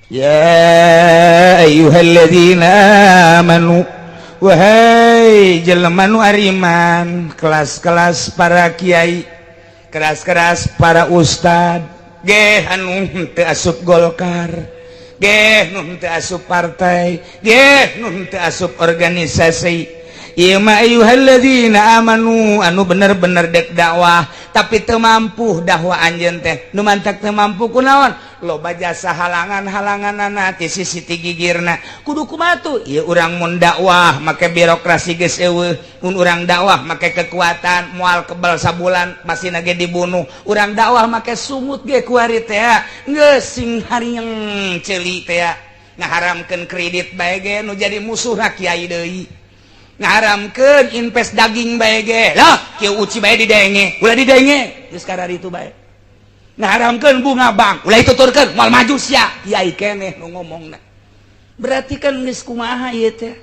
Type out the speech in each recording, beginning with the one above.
Ya ayyuhalladzina amanu, wahai jelema nu ariman, kelas-kelas para kiai, keras-keras para ustad geh, anu teu asup Golkar geh, nu teu asup partai geh, nu teu asup organisasi. Ieu mah ayyuhalladzina amanu anu bener-bener dek dakwah tapi teu mampu dakwah anjeun teh. Nu mantak teu mampu kunaon? Loba jasa halangan-halanganana ti sisi ti gigirna. Kudu kumaha tuh? Ieu urang mun dakwah make birokrasi geus eueuh, mun urang dakwah make kekuatan moal kebal, sabulan masih ge dibunuh. Urang dakwah make sungut ge kuari teh geus sing harieng ceuli teh. Ngaharamkeun kredit bae ge nu jadi musuh kiai deui, ngaharamkeun invest daging bae ge lah kieu uci bae didenge, ulah didenge geus itu bae. Ngaharamkeun bunga bank, ulah dituturkeun, moal maju sia. Kiai keneh nu ngomongna. Berarti kan geus kumaha ieu teh?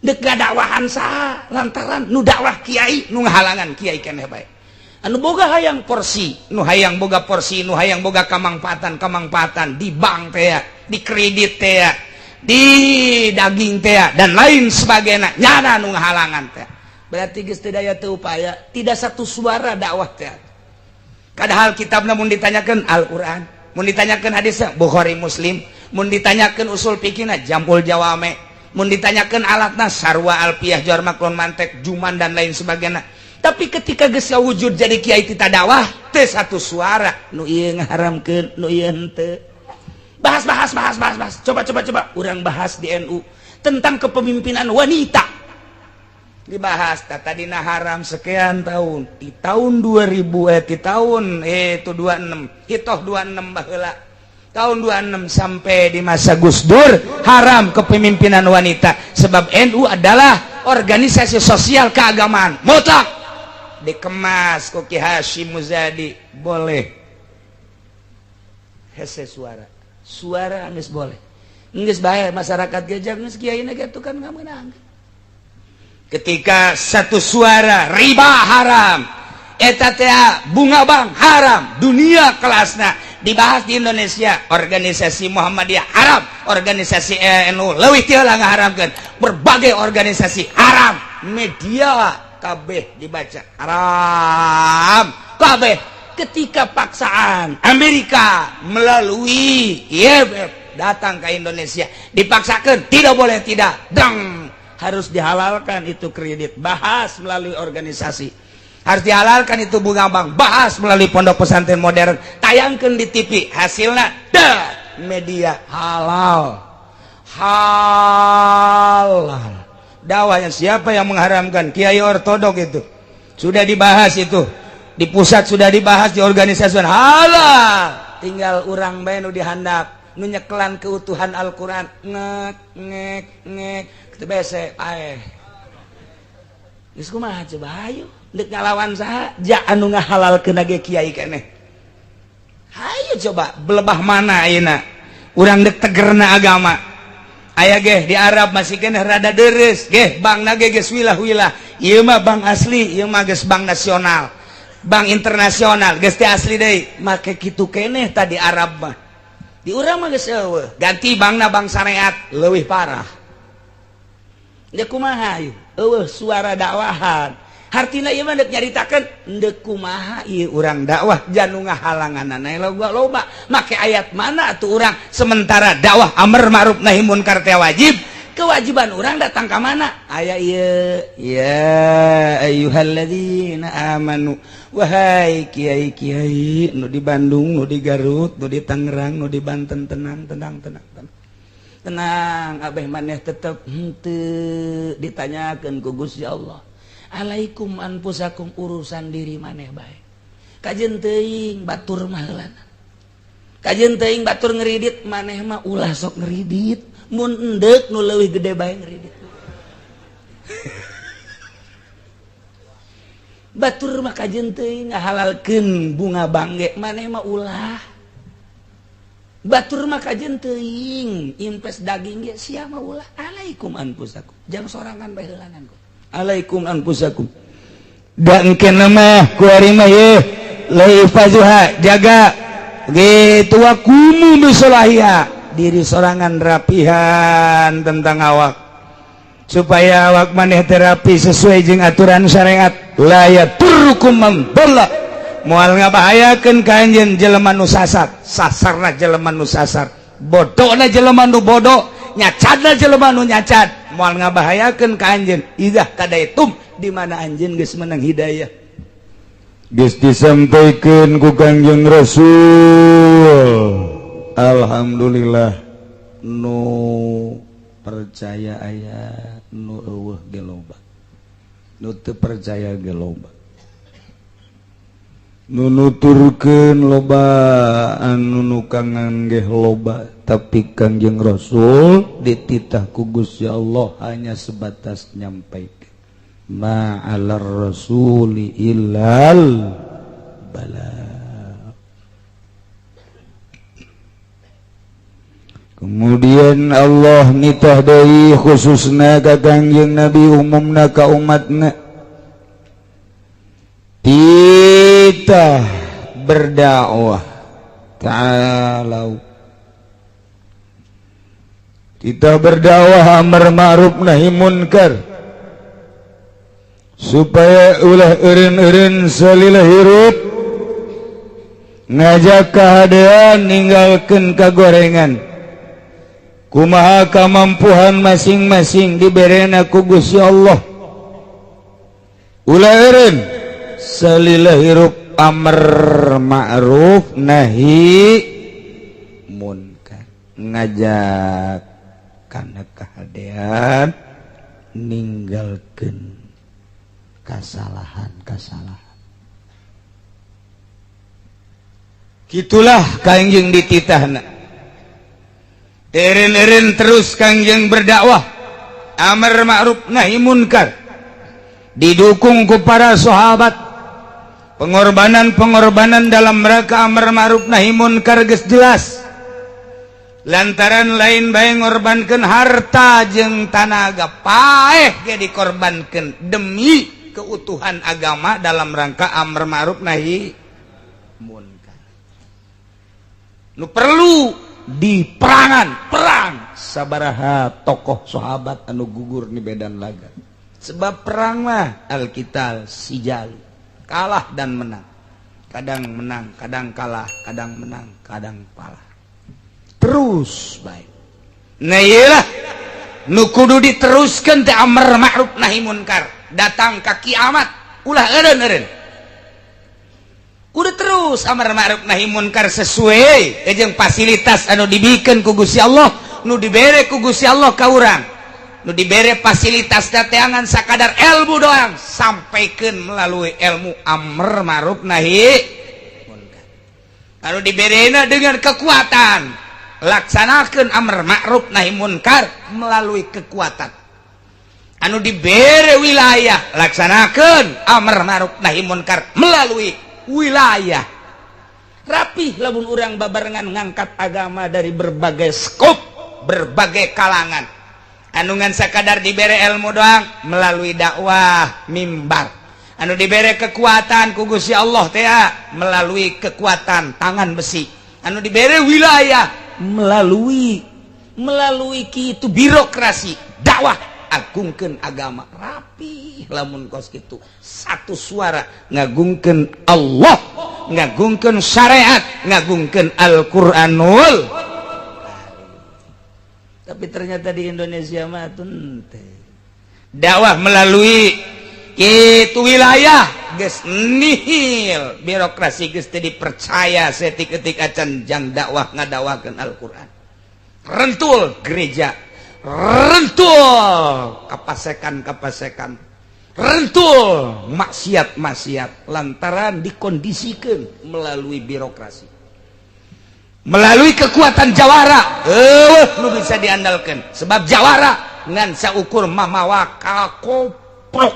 Dek dakwahan saha? Lantaran nu dakwah kiai, nu ngahalangan kiai keneh bae. Anu boga hayang porsi, nu hayang boga porsi, nu hayang boga kamangpaatan kamangpaatan di bank teh, di kredit teh, di daging teh, dan lain sebagainya, nyana nu ngahalangan teh. Berarti geus teu daya teu upaya, tidak satu suara dakwah teh. Padahal kitab mun ditanyakan Al-Qur'an, mun ditanyakan hadisnya Bukhari Muslim, mun ditanyakan usul fikihna Jam'ul Jawame, mun ditanyakan alatna sarwa alfiah, jar maklon, mantek, juman, dan lain sebagainya. Tapi ketika geus wujud jadi kiai tita dakwah teh satu suara, nu ieu ngaharamkeun, nu ieu henteu. Bahas, bahas, bahas, bahas, bahas. Coba, coba, coba urang bahas di NU tentang kepemimpinan wanita. Dibahas tadina haram sekian tahun, di tahun 2000, eh, di tahun itu 26 hitoh 26 baheula, tahun 26 sampai di masa Gus Dur haram kepemimpinan wanita, sebab NU adalah organisasi sosial keagamaan. Mutlak dikemas ku Ki Hasyim Muzadi boleh. Hese suara suara geus boleh, geus bae masyarakat gejak geus kiai gitu kan nggak menang. Ketika satu suara riba haram, eta teh bunga bank haram, dunia kelasna dibahas di Indonesia. Organisasi Muhammadiyah haram, organisasi NU leuwih ti heula ngaharamkeun, berbagai organisasi haram, media kabeh dibaca haram kabeh. Ketika paksaan Amerika melalui IMF datang ke Indonesia, dipaksakan tidak boleh tidak dang, harus dihalalkan itu kredit, bahas melalui organisasi. Harus dihalalkan itu bunga bank, bahas melalui pondok pesantren modern, tayangkan di TV. Hasilnya dah media halal halal. Dakwahnya siapa yang mengharamkan? Kiai ortodok. Itu sudah dibahas, itu di pusat sudah dibahas, di organisasi halal. Tinggal urang bae nu dihandap, nu nyekelan keutuhan Al-Quran, ngek ngek ngek kitu bese paeh. Geus kumaha coba? Hayu deuk ngalawan saha? Ja anu ngahalalkeun ge kiai keneh. Hayu coba belebah mana ayeuna urang dek tegerna agama? Aya ge di Arab masih keneh rada deres ge, bank ge geus wilah-wilah. Ieu mah bank asli, ieu mah geus bank nasional, bank internasional, geus teh asli deui. Make kitu keneh tadi Arab mah. Di urang mah geus eueuh, ganti bankna bank syariat leuwih parah. Deuk kumaha ieu? Eueuh suara dakwahan. Hartina ieu mah deuk nyaritakeun deuk kumaha ieu urang dakwah janu ngahalanganana loba loba. Make ayat mana atuh urang? Sementara dakwah amar ma'ruf nahi munkar teh wajib. Kewajiban urang datang ka mana? Aya ieu, ya ayyuhalladzina amanu, wahai kiai-kiai nu di Bandung, nu di Garut, nu di Tangerang, nu di Banten, tenang, tenang, tenang, tenang, tenang. Abeh maneh tetep henteu ditanyakeun ku Gusti Allah. Alaikum anfusakum, urusan diri maneh bae. Kajeun teuing batur mah heulana, kajeun teuing batur ngeridit, maneh mah ulah sok ngeridit. Mun endek nu leuwih gede bae ngeridit. Batur mah kajeun teuing ngahalalkeun bunga bangge, maneh mah ulah. Batur mah kajeun teuing invest daging ge, sia mah ulah. Alaikum anfusakum, jang sorangan bae heulanan. Alaikum anfusakum. Dan kena mah kuari mah ye laifazuha, jaga gitu, wa kumu bisolahiha. Diri sorangan rapihan tentang awak, supaya awak maneh terapi sesuai jeung aturan syariat. La yadurrukum man dhalla, moal ngabahayakeun ka anjeun jelema nu sasar. Sasarna jelema nu sasar, bodona jelema nu bodoh, nyacadna jelema nu nyacad, moal ngabahayakeun ka anjeun. Idzahtadaitum, di mana anjeun geus menang hidayah, geus disampaikan ku Kangjeng Rasul. Alhamdulillah, nu percaya aya, nu euweuh ge loba, nu teu percaya ge loba, nu nuturkeun loba, anu nukangan ge loba. Tapi Kangjeng Rasul dititah ku Gusti Allah hanya sebatas nyampaikan, ma 'alar rasuli illal balagh. Kemudian Allah nitah deui, khususna ka Kangjeng Nabi, umumna ka umatna, titah berdakwah. Ta'alau, kita berdakwah amar ma'ruf nahi munkar, supaya ulah eureun-eureun salila hirup ngajak kahadean, ninggalkeun kagorengan. Kumaha kamampuhan masing-masing diberena ku Gusti Allah. Ulah eureun salila hirup amar ma'ruf nahi munkar, ngajak kana kahadean, ninggalkeun kasalahan-kasalahan. Gitulah Kangjeng dititahna. Eureun-eureun terus Kangjeng berdakwah amar ma'ruf nahi munkar, didukung ku para sahabat. Pengorbanan-pengorbanan dalam rangka amar ma'ruf nahi munkar geus jelas, lantaran lain bae ngorbankeun harta jeung tanaga, paeh ge dikorbankeun demi keutuhan agama dalam rangka amar ma'ruf nahi munkar. Nu perlu di perangan perang, sabaraha tokoh sahabat anu gugur di medan laga. Sebab perang mah alqital sijal, kalah dan menang, kadang menang kadang kalah, kadang menang kadang kalah, terus baik. Nah, iyalah nu kudu diteruskan teh amar ma'ruf nahi munkar datang ka kiamat. Ulah eureun-eureun, kudu terus amar ma'ruf nahi munkar sesuai jeung fasilitas anu dibikeun ku Gusti Allah, nu dibere ku Gusti Allah ka urang. Nu dibere fasilitas dateangan sakadar ilmu doang, sampaikan melalui ilmu amar ma'ruf nahi munkar. Anu diberena dengan kekuatan, laksanakan amar ma'ruf nahi munkar melalui kekuatan. Anu dibere wilayah, laksanakan amar ma'ruf nahi munkar melalui wilayah. Rapih lamun urang babarengan ngangkat agama dari berbagai skop, berbagai kalangan. Anu ngan sakadar dibere ilmu doang, melalui dakwah mimbar. Anu dibere kekuatan ku Gusti Allah teh melalui kekuatan tangan besi. Anu dibere wilayah melalui melalui kitu birokrasi, dakwah agungkeun agama. Rapi lamun kos kitu, satu suara ngagungkeun Allah, ngagungkeun syariat, ngagungkeun Al-Qur'anul. Tapi ternyata di Indonesia mah teu. Dakwah melalui itu wilayah geus nihil, birokrasi geus teu dipercaya setik-etik acan jang dakwah ngadakwakeun Al-Qur'an. Rentul gereja, rentul kapasekan-kapasekan, rentul maksiat-maksiat, lantaran dikondisikan melalui birokrasi, melalui kekuatan jawara. Lu bisa diandalkan, sebab jawara ngan saukur mamawa kakoprok.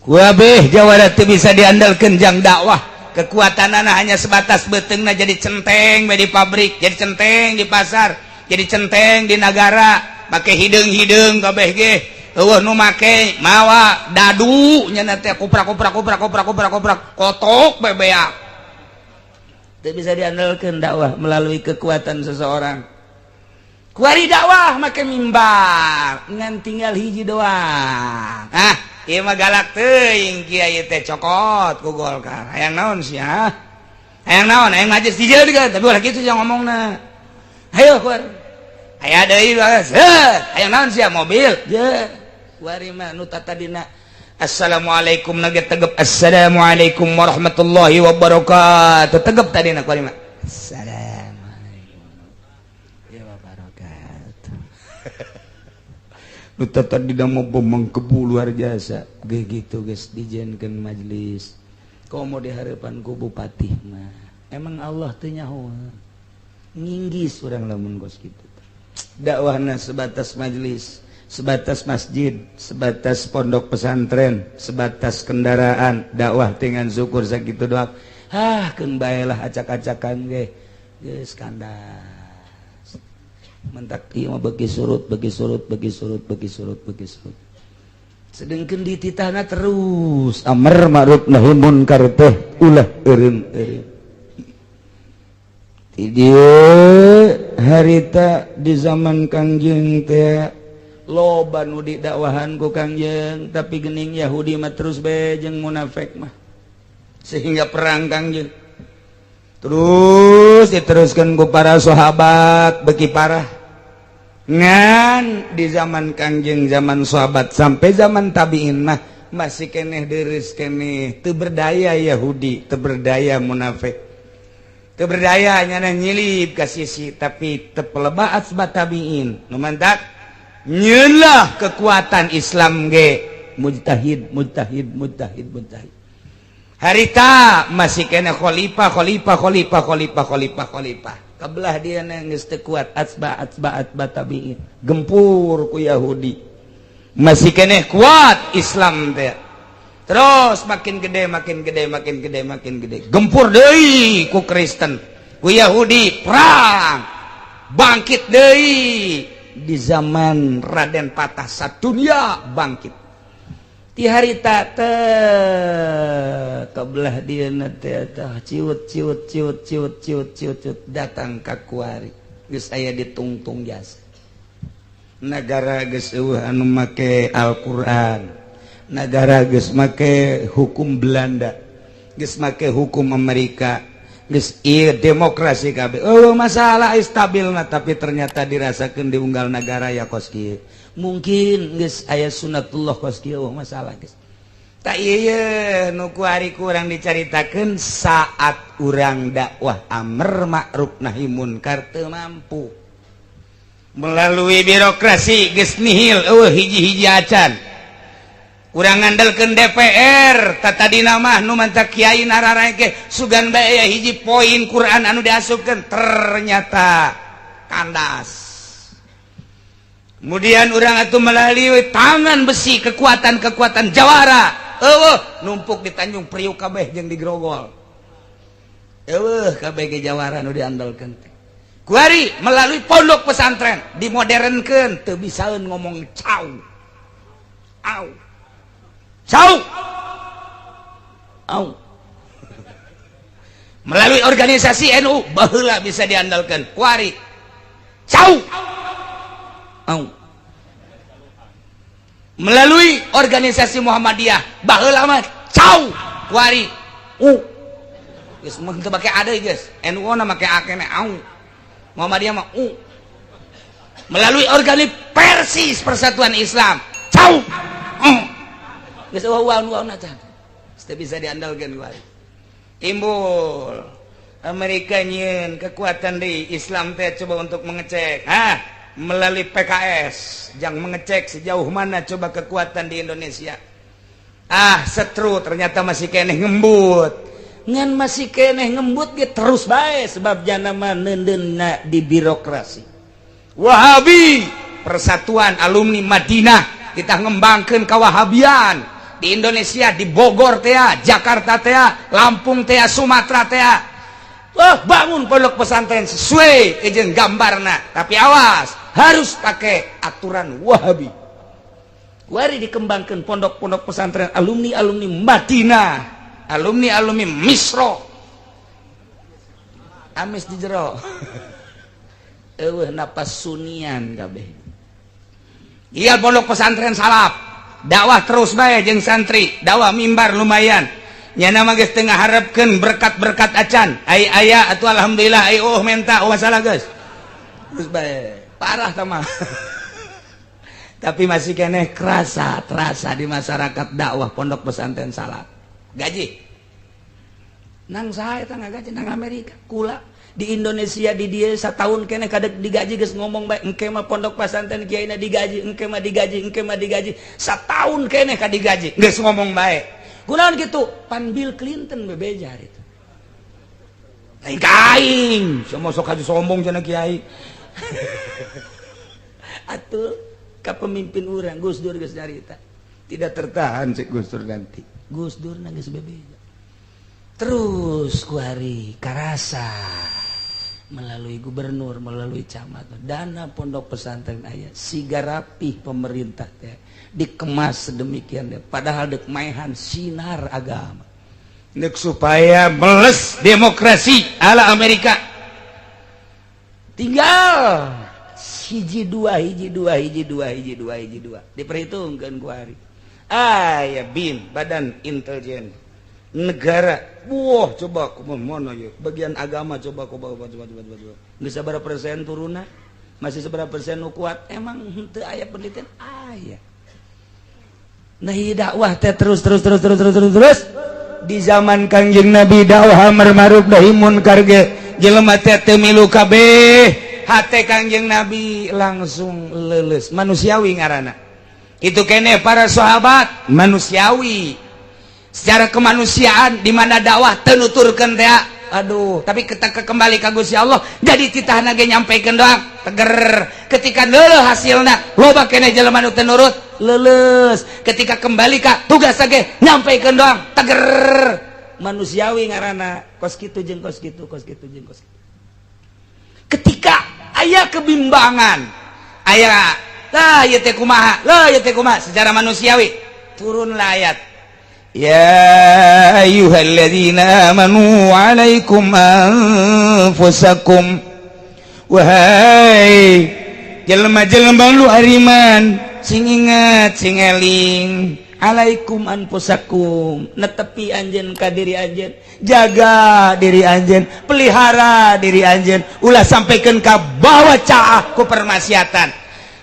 Kuabeh jawara teu bisa diandalkan jang dakwah. Kekuatan anak hanya sebatas beuteungna jadi centeng di pabrik, jadi centeng di pasar, jadi centeng di negara, make hideung-hideung kabeh ge euweuh nu make mawa dadu nya teh, kuprak kuprak kuprak kuprak kuprak kuprak, kotok bebeak. Teu bisa diandalkan dakwah melalui kekuatan seseorang. Kuari dakwah make mimbar ngan tinggal hiji doang. Ah, ieu mah galak teuing kiai teh, cokot ku Golkar. Hayang naon sia? Hayang naon? Hayang majelis dijieun, tapi ulah kitu yang ngomongna. Hayo kuar. Aya deui, hayang naon sia? Mobil. Je. Kuari mah nu tadina "Assalamualaikum" nage tegep, "Assalamualaikum warahmatullahi wabarakatuh" tegep tadina, kuari mah "Assalamualaikum ya wabarakatuh". Nu tadi mau bomong kebu luar biasa gitu guys, dijieunkeun majelis komo di harapan ku bupati mah. Emang Allah teu nyaho nginggis urang lamun kos kitu. Dakwahna sebatas majelis, sebatas masjid, sebatas pondok pesantren, sebatas kendaraan dakwah dengan syukur sakitu doang. Ah, keun bae lah, acak-acakan ge geus kandas. Mentak ieu mah bagi surut, bagi surut, bagi surut, bagi surut, bagi surut. Sedengkeun dititahna terus amar ma'ruf nahi munkar teh ulah eureun-eureun. Di dieu harita di zaman Kangjeng teh loba nu didakwahan ku Kangjeng, tapi gening Yahudi mah terus be jeung munafik mah, sehingga perang Kangjeng terus diteruskan ku para sahabat beki parah. Ngan di zaman Kangjeng, zaman sahabat, sampai zaman tabiin mah masih keneh deres keneh, teu berdaya Yahudi, teu berdaya munafik, teu berdaya nyana nyilip ka sisi, tapi teu peleba asba tabiin nu mantak nyelah kekuatan Islam ge mujtahid, mujtahid, mujtahid, mujtahid. Harita masih kena khalifah, khalifah, khalifah, khalifah, khalifah, khalifah. Kebelah dia geus teu kuat atsba atsba atsba tabiin, gempur ku Yahudi, masih kena kuat Islam teh. Terus makin gede, makin gede, makin gede, makin gede, gempur deui ku Kristen, ku Yahudi, perang, bangkit deui di zaman Raden Patah, satunya bangkit di harita teh. Kebelah dia teh ciut ciut ciut ciut ciut ciut ciut datang ka kuari geus aya ditungtung jasa negara, geus eueuh anu make Al-Qur'an, negara geus make hukum Belanda, geus make hukum Amerika, geus ieu demokrasi kabeh. Oh, masalah stabil nah, tapi ternyata dirasakan di unggal negara ya kos kieu. Mungkin geus aya sunatullah kos kieu. Oh, masalah geus tak ieu nu kuari kurang dicaritakeun. Saat urang dakwah amar ma'ruf nahi munkar teu mampu melalui birokrasi, geus nihil, eueuh hiji-hiji acan. Kurang ngandalkeun DPR tata dina mah nu mantak kiai nararae sugan bae aya hiji poin Quran anu diasupkeun, ternyata kandas. Kemudian urang atuh melalui tangan besi, kekuatan-kekuatan jawara, eueuh numpuk di Tanjung Priuk kabeh jeung di Grogol, eueuh kabeh ge jawara nu diandalkeun teh. Kuari melalui pondok pesantren dimodernkeun, teu bisaeun ngomong cau au cau au. Melalui organisasi NU baheula bisa diandalkan, kuari cau au. Melalui organisasi Muhammadiyah baheula mah cau, kuari u. Geus mah teu make ada geus, NU na make a kene au, Muhammadiyah mah u. Melalui organisasi Persis, Persatuan Islam, cau u. Geus eueuh uang acan. Teu bisa diandalkan. Kuari timbul Amerika nyieun kekuatan di Islam teh, coba untuk mengecek, ah, melalui PKS jangan mengecek sejauh mana coba kekuatan di Indonesia. Ah, setru ternyata masih keneh ngembut, ngan masih keneh ngembut ge terus bae, sebab jana mah neundeunna di birokrasi. Wahabi, Persatuan Alumni Madinah, kita ngembangkeun kawahabian di Indonesia, di Bogor teh, Jakarta teh, Lampung teh, Sumatera teh. Oh, bangun pondok pesantren sesuai jeung gambarna, tapi awas, harus pakai aturan Wahabi. Wari dikembangkan pondok-pondok pesantren alumni-alumni Madinah, alumni-alumni Misro. Amis di jero, eueuh napas sunian kabeh. Iya, pondok pesantren salaf dakwah terus bae jeung santri, dakwah mimbar lumayan. Nyana mah geus teu ngaharepkeun berkat-berkat acan. Ai aya atuh alhamdulillah, ai oh menta, oh masalah, geus. Terus bae parah tah. Tapi masih keneh kerasa, terasa di masyarakat dakwah pondok pesantren salaf. Gaji. Nang saya tangga gaji nang Amerika, kula di Indonesia di dia setahun keneh kadek digaji geus ngomong bae, engke mah pondok pesantren kiaina digaji, engke mah digaji, engke mah digaji, setahun keneh ka digaji geus ngomong bae. Kunaon kitu? Pan Bill Clinton bebeja itu. Lain ka aing, semua sok haji sombong cenah kiai. Atuh ka pemimpin urang Gus Dur geus nyarita. Tidak tertahan cek Gus Dur nanti. Gus Dur geus bebeja. Terus kuari karasa melalui gubernur, melalui camat, dana pondok pesantren aya siga rapih pemerintah teh dikemas sedemikian deh, padahal dek maehan sinar agama. Dek supaya meles demokrasi ala Amerika. Tinggal hiji dua, hiji dua, hiji dua, hiji dua, hiji dua, diperhitungkan kuari. Aya BIN, Badan Intelijen Negara. Wah, coba mana ya bagian agama, coba coba coba coba coba coba. Nggak seberapa persen turunna, masih seberapa persen nu kuat. Emang henteu aya penelitian? Aya. Nah, ieu dakwah teh terus terus terus terus terus terus terus. Di zaman Kangjeng Nabi dakwah amar ma'ruf nahi munkar ge jelema teh teu milu kabeh, hate Kangjeng Nabi langsung leuleus. Manusiawi ngaranna itu kene. Para sahabat manusiawi secara kemanusiaan, di mana dakwah teu nuturkeun teh, aduh. Tapi kita kembali ka Gusti Allah, jadi titahna ge nyampaikan doang, teger. Ketika leuleus hasilna, loba keneh jelema nu teu nurut, leuleus. Ketika kembali ka tugas ge nyampaikan doang, teger. Manusiawi ngaranna, kos kitu jeung kos kitu, kos kitu jeung kos kitu. Ketika aya kebimbangan, aya lah, ieu teh kumaha lah, ieu teh kumaha, secara manusiawi turunlah ayat ya ayyuhalladzina amanu alaikum anfusakum. Wahai jelema-jelema lu ariman, sing ingat, sing eling, alaikum anfusakum, netepi anjeun ka diri anjeun, jaga diri anjeun, pelihara diri anjeun, ulah sampaikan ka bawa caah ku permaksiatan.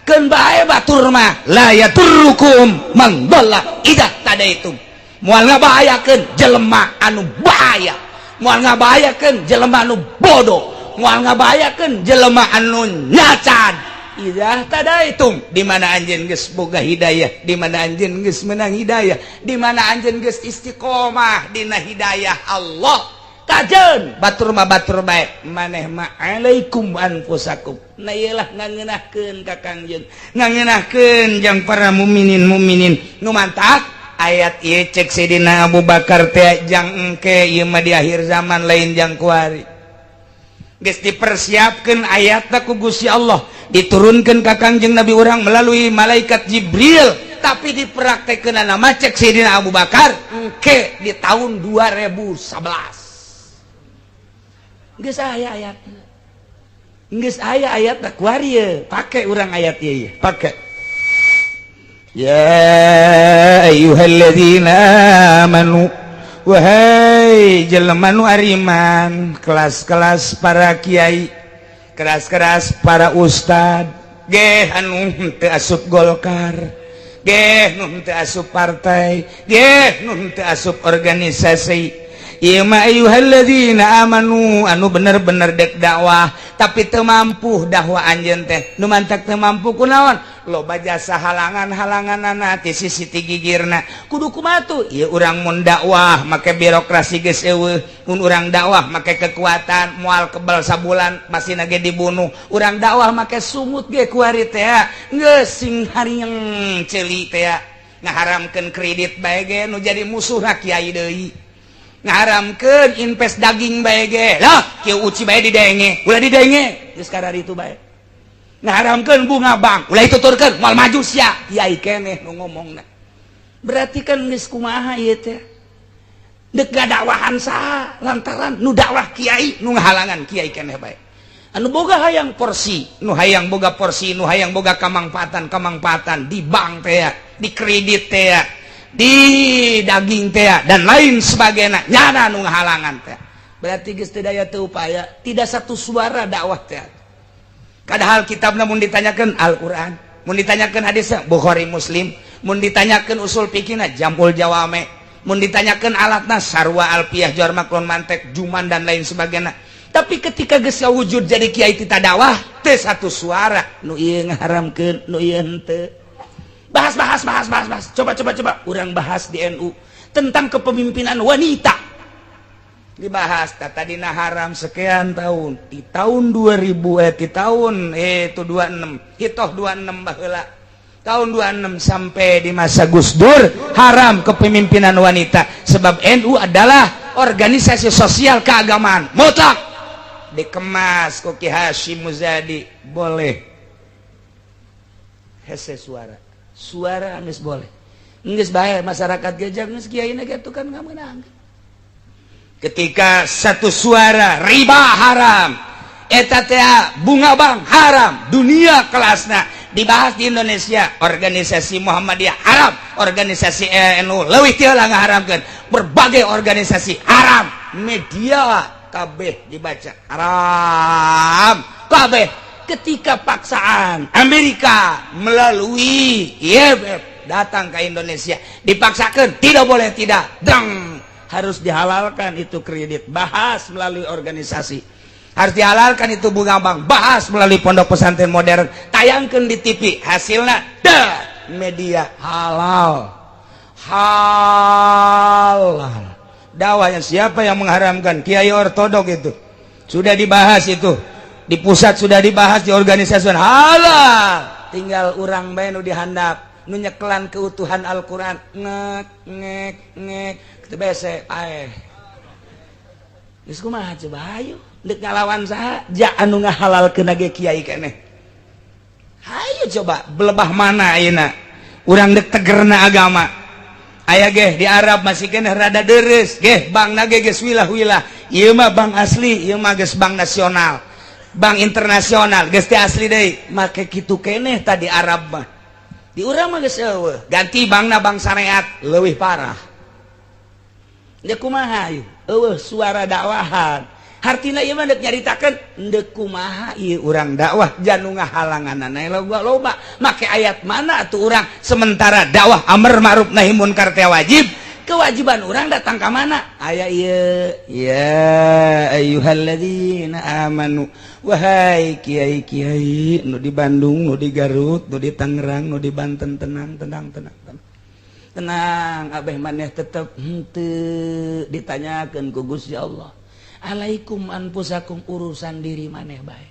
Keun bae batur mah, la yadurrukum man dhalla idza ihtadaitum. Moal ngabahayakeun jelema anu bahaya, moal ngabahayakeun jelema anu bodoh, moal ngabahayakeun jelema anu nyacan. Idza ihtadaitum, di mana anjeun geus boga hidayah, di mana anjeun geus menang hidayah, di mana anjeun geus istiqomah dina hidayah Allah. Kajen batur mah batur bae, maneh mah alaikum anfusakum. Nah, iyalah ngangeunahkeun ka Kangjeng, ngangeunahkeun jang para mukminin mukminin nu mantak ayat ieu cek Sayyidina Abu Bakar teh jang engke ieu mah di akhir zaman, lain jang kuari. Geus dipersiapkeun ayatna ku Gusti Allah, diturunkeun ka Kangjeng Nabi urang melalui malaikat Jibril, tapi dipraktekkeun nama cek Sayyidina Abu Bakar engke di tahun 2011. Geus aya ayat, geus aya ayat kuari ye. Pake urang ayat ieu, pake ya ayyuhalladzina amanu. Wahai jelema nu ariman, kelas-kelas para kiai, kelas-kelas para ustad geh anu teu asup Golkar geh, nu teu asup partai geh, nu teu asup organisasi. Ieu mah ayyuhalladzina amanu anu bener-bener dek dakwah tapi teu mampu dakwah anjeun teh. Nu mantak teu mampu kunaon? Loba jasa halangan-halangan ti sisi ti gigirna. Kudu kumaha tuh ieu urang mun dakwah make birokrasi geus eueuh, mun urang dakwah make kekuatan moal kebal, sabulan masih ge dibunuh. Urang dakwah make sungut ge kuari teh geus sing harieng ceuli teh, ngaharamkeun kredit bae ge nu jadi musuh kiai deui, ngaharamkeun invest daging bae ge lah kieu uci bae didenge, ulah didenge geus itu bae, ngaharamkeun bunga bank ulah dituturkeun moal maju sia. Kiai keneh nu ngomongna. Berarti kan geus kumaha ieu teh? Dek dakwahan saha, lantaran nu dakwah kiai, nu ngahalangan kiai keneh bae. Anu boga hayang porsi, nu hayang boga porsi, nu hayang boga kamangpaatan kamangpaatan di bank teh, di kredit teh, di daging teh, dan lain sebagainya, nyana nu ngahalangan teh. Berarti geus teu daya teu upaya, tidak satu suara dakwah teh. Padahal kitab mun ditanyakan Al-Qur'an, mun ditanyakan hadis Bukhari Muslim, mun ditanyakan usul fikihna Jam'ul Jawame, mun ditanyakan alatna sarwa alfiah, jawar maklon, mantek, juman, dan lain sebagainya. Tapi ketika geus wujud jadi kiai tita dakwah teh satu suara, nu ieu ngaharamkeun, nu ieu henteu. Bahas, bahas, bahas, bahas, bahas. Coba, coba, coba urang bahas di NU tentang kepemimpinan wanita. Dibahas tadina haram sekian tahun, di tahun 2000, di tahun itu 26 hitoh 26 baheula, tahun 26 sampai di masa Gus Dur haram kepemimpinan wanita, sebab NU adalah organisasi sosial keagamaan. Mutlak dikemas ku Ki Hasyim Muzadi boleh. Hese suara suara geus boleh, geus bae masyarakat gejang, geus kiai ge kan nggak menang. Ketika satu suara riba haram, eta teh bunga bank haram, dunia kelasna dibahas di Indonesia, organisasi Muhammadiyah haram, organisasi NU leuwih ti heula ngaharamkeun, berbagai organisasi haram, media kabeh dibaca haram kabeh. Ketika paksaan Amerika melalui IMF datang ke Indonesia, dipaksakan tidak boleh tidak dang, harus dihalalkan itu kredit, bahas melalui organisasi. Harus dihalalkan itu bunga bank, bahas melalui pondok pesantren modern, tayangkan di TV, hasilnya dah media halal halal. Dakwahnya siapa yang mengharamkan? Kiai ortodok. Itu sudah dibahas, itu di pusat sudah dibahas, di organisasi halal. Tinggal urang bae nu dihandap, nu nyekelan keutuhan Al-Qur'an, ngek ngek ngek kitu bese paeh. Geus kumaha coba? Hayu, deuk ngalawan saha? Ja anu ngahalalkeun ge kiai keneh. Hayu coba, belebah mana ayeuna urang deuk tegerna agama? Aya ge di Arab masih keneh rada deres ge, bank ge geus wilah-wilah. Ieu mah bank asli, ieu mah geus bank nasional, bank internasional, geus teh asli deui. Make kitu keneh tadi Arab mah. Di urang mah geus eueuh, ganti bankna bank syariat, leuwih parah. Deuk kumaha ieu? Eueuh suara dakwahan. Hartina ieu mah deuk nyaritakeun deuk kumaha ieu urang dakwah janu ngahalanganana loba loba. Make ayat mana atuh urang, sementara dakwah amar ma'ruf nahi munkar teh wajib? Kewajiban urang datang ka mana? Aya ieu, ya ayyuhalladzina amanu, wahai kiai-kiai nu di Bandung, nu di Garut, nu di Tangerang, nu di Banten, tenang, tenang, tenang, tenang, tenang. Abeh maneh tetep henteu ditanyakeun ku Gusti Allah. Alaikum anfusakum, urusan diri maneh bae.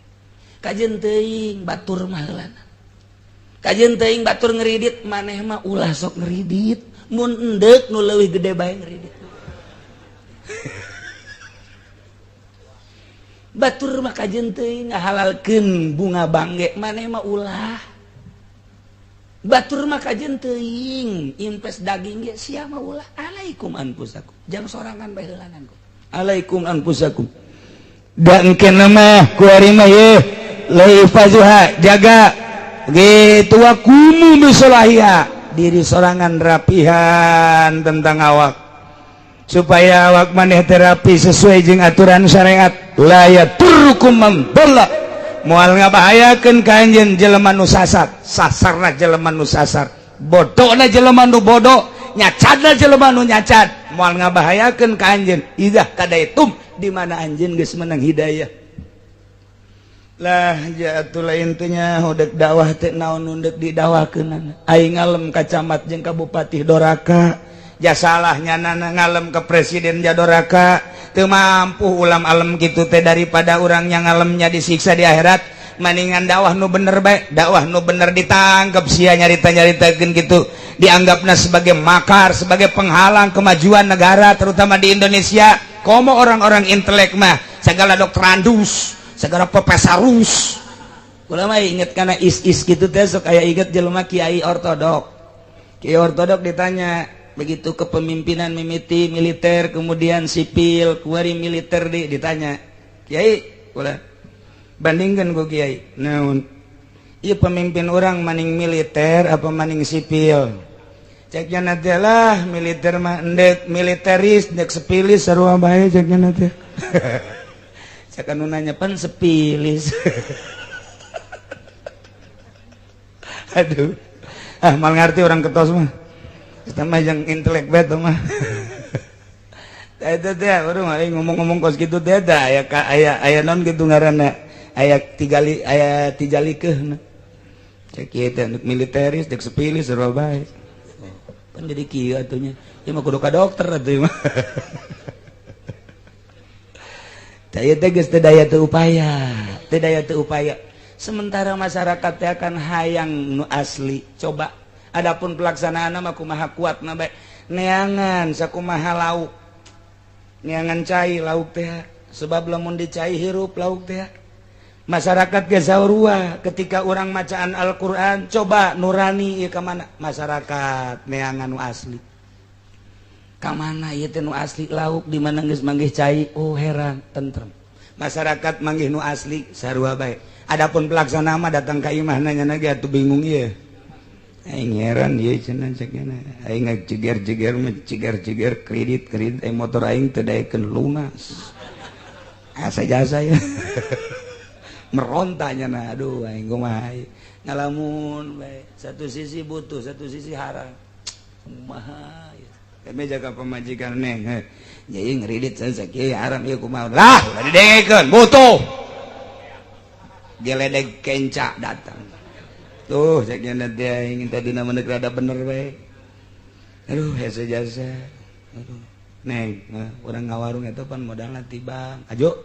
Kajeun teuing batur mah heulana, kajeun teuing batur ngeridit, maneh mah ulah sok ngeridit. Mun endek nu leuwih gede bae ngeridit. Batur mah kajeun teuing ngahalalkeun bunga bangge, maneh mah ulah. Batur mah kajeun teuing invest daging ge, sia mah ulah. Alaikum anfusakum, jang sorangan bae heulanan ku. Alaikum anfusakum, dan kena mah kuari mah ye laifazuha, jaga gitu, wa kumu bisolahiha, diri sorangan rapihan tentang awak supaya awak maneh terapi sesuai jeung aturan syariat. La yadurrukum man dhalla, moal ngabahayakeun ka anjeun jelema nu sasar. Sasarna jelema nu sasar, bodona jelema nu bodoh, nyacadna jelema nu nyacad, moal ngabahayakeun ka anjeun idzah kadaitum, di mana anjeun geus menang hidayah. Lah jatulah intinya, udah dakwah teh naon nu deuk didakwakeun? Aing ngalem ka camat jeung ka bupati doraka, ja salahnya nana ngalem ke presiden ja doraka. Teu mampu ulam alem gitu teh. Daripada orang yang ngalemnya disiksa di akhirat, mendingan dakwah nu bener bae. Dakwah nu bener ditangkap sia, nyarita-nyaritakeun gitu, dianggapna sebagai makar, sebagai penghalang kemajuan negara, terutama di Indonesia. Komo orang-orang intelek mah segala doktorandus, segala profesorus. Kula mah inget karena is-is gitu teh sok aya inget jelema kiai ortodok. Kiai ortodok ditanya, Begitu kepemimpinan mimiti militer, kemudian sipil, kuari militer di ditanya, "Kiai, ulah bandingkan ku kiai." Naon? Ieu pemimpin orang maning militer apa maning sipil? Ceknya nanti lah, militer mah endek militeris, endek sepilis sarua bae ceknya nanti. Cek anu nanya pan sepilis. Aduh. Ah, mal ngerti orang ketos mah. Kita mah yang intelek bet mah. Eta teh urang ngomong-ngomong kos kitu teh da aya aya aya non kitu ngaranna, aya tigali, aya tijalikeuhna. Cek ieu teh militeris dek sepilis sarua bae. Kan jadi kieu atuh nya. Ieu mah kudu ka dokter atuh mah. Teu teh geus teu daya teu upaya, teu daya teu upaya. Sementara masyarakat teh akan hayang nu asli. Coba adapun pelaksanaan mah kumaha kuat na bae. Neangan sakumaha lauk. Neangan cai lauk teh, sebab lamun dicai hirup lauk teh. Masyarakat ge saurua ketika urang macaan Al-Qur'an, coba nurani ieu ka mana? Masyarakat neangan nu asli. Ka mana ieu teh nu asli lauk di mana geus manggih cai? Oh heran, tentrem. Masyarakat manggih nu asli sarua bae. Adapun pelaksana mah datang ka imah nanya ge atuh bingung ieu. Aing heran ieu cenah cek nya. Aing jeger-jeger mah jeger-jeger kredit-kredit aing motor aing teu daekeun lunas. Asa jasa ya. Merontanya nah, aduh aing kumaha ngalamun bae. Satu sisi butuh, satu sisi haram. Kumaha ieu. Kami jaga pemajikan neng, jadi ngeridit saya kieu haram ieu kumaha. Lah, ulah didengekeun, butuh. Geledek kenca datang. Tuh, cek nya teh aing tadi nama rada bener bae. Aduh, hese jasa. Aduh. Neng, urang ngawarung eta pan modalna tibang. Ajo,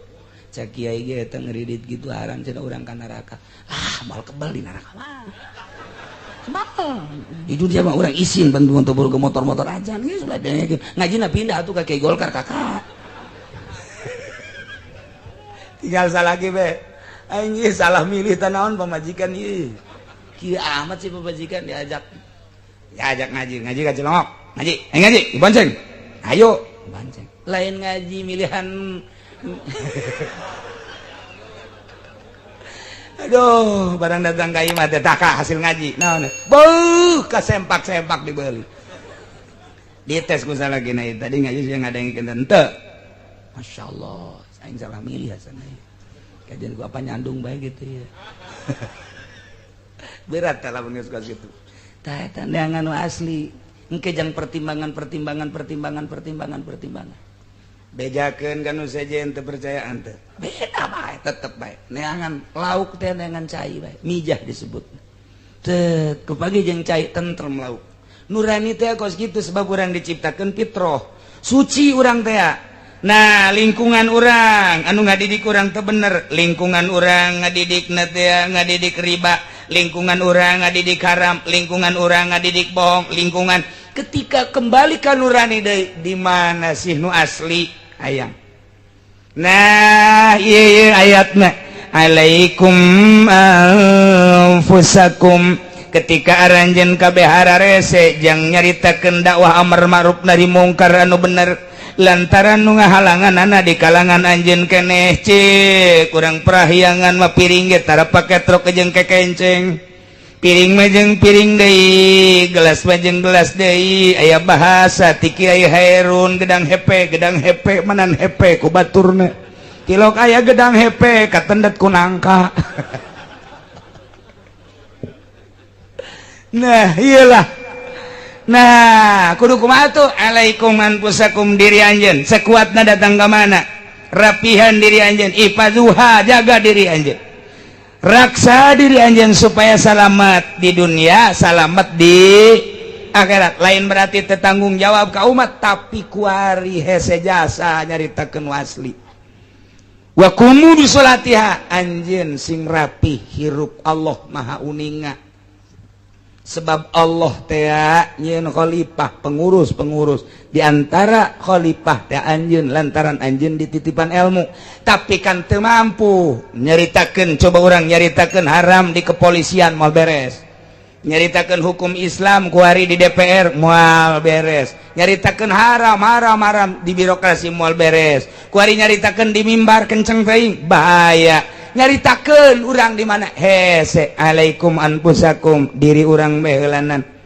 cek kiai ge eta ngeridit gitu haram cenah urang ka neraka. Ah, moal kebal di neraka mah. Kebal. Di dunia mah urang isin bantu untuk buru ke motor-motor aja geus ulah dengekeun. Ngajina pindah atuh ka Kiai Golkar kakak. Tinggal salah lagi be. Aing ieu salah milih tanaon pamajikan ieu. Kieu amat sih pamajikan diajak. Diajak ngaji, ngaji ka Cilongok. Ngaji, ayo ngaji, dibonceng. Ayo, bonceng. Lain ngaji milihan. Aduh, barang datang ka imah teh taka hasil ngaji. Naon? Beuh, kasempak-sempak dibeli. Dites ku salah gina tadi ngaji sih ngadengkeun henteu. Masyaallah, aing salah milih hasana. Kajian ku apa nyandung bae gitu ya. Berat tah lamun geus kitu. Tah eta neangan nu asli. Engke jang pertimbangan pertimbangan pertimbangan pertimbangan pertimbangan. Bejakeun ka nu sejen teu percayaan teh. Beda bae tetep bae. Neangan lauk teh neangan cai bae. Mijah disebut. Teu kepagi jeung cai tentrem lauk. Nurani teh kos kitu sebab urang diciptakeun fitroh. Suci urang teh. Nah, lingkungan urang anu ngadidik urang teu bener, lingkungan urang ngadidik teh ngadidik riba, lingkungan urang ngadidik haram, lingkungan urang ngadidik bohong, lingkungan ketika kembali ka nurani deui di mana sih nu asli hayang. Nah, ieu ieu ayatna alaikum anfusakum ketika aranjeun kabeh hararese jang nyaritakeun dakwah amar ma'ruf nahi mungkar anu bener lantaran nu ngahalangan di kalangan anjeun keneh cek kurang prahyangan mah piring ge tara pake truk jeung kekenceng piring mah jeung piring deui gelas mah jeung gelas deui aya bahasa ti Kiai Hairun gedang hepe manan hepe ku baturna tilok aya gedang hepe katendet ku nangka. Nah iyalah. Nah kudu kumaha tuh alaikum anfusakum diri anjeun sekuatna datang ka mana rapihan diri anjeun ifazuha jaga diri anjeun raksa diri anjeun supaya selamat di dunia selamat di akhirat. Lain berarti tetanggung jawab ka umat tapi kuari hese jasa nyaritakeun asli wa qumu bi sholatiha anjeun sing rapi hirup Allah maha uninga sebab Allah teh nyeun khalifah pengurus-pengurus diantara khalifah teh anjeun lantaran anjeun dititipan ilmu tapi kan teu mampu nyaritakeun coba urang nyaritakeun haram di kepolisian moal beres Nyaritakeun hukum Islam kuari di DPR moal beres. Nyaritakeun haram haram haram di birokrasi moal beres. Kuari nyaritakeun di mimbar kenceng teuing, bahaya. Nyaritakeun urang di mana hese. Alaikum anfusakum, diri urang bae.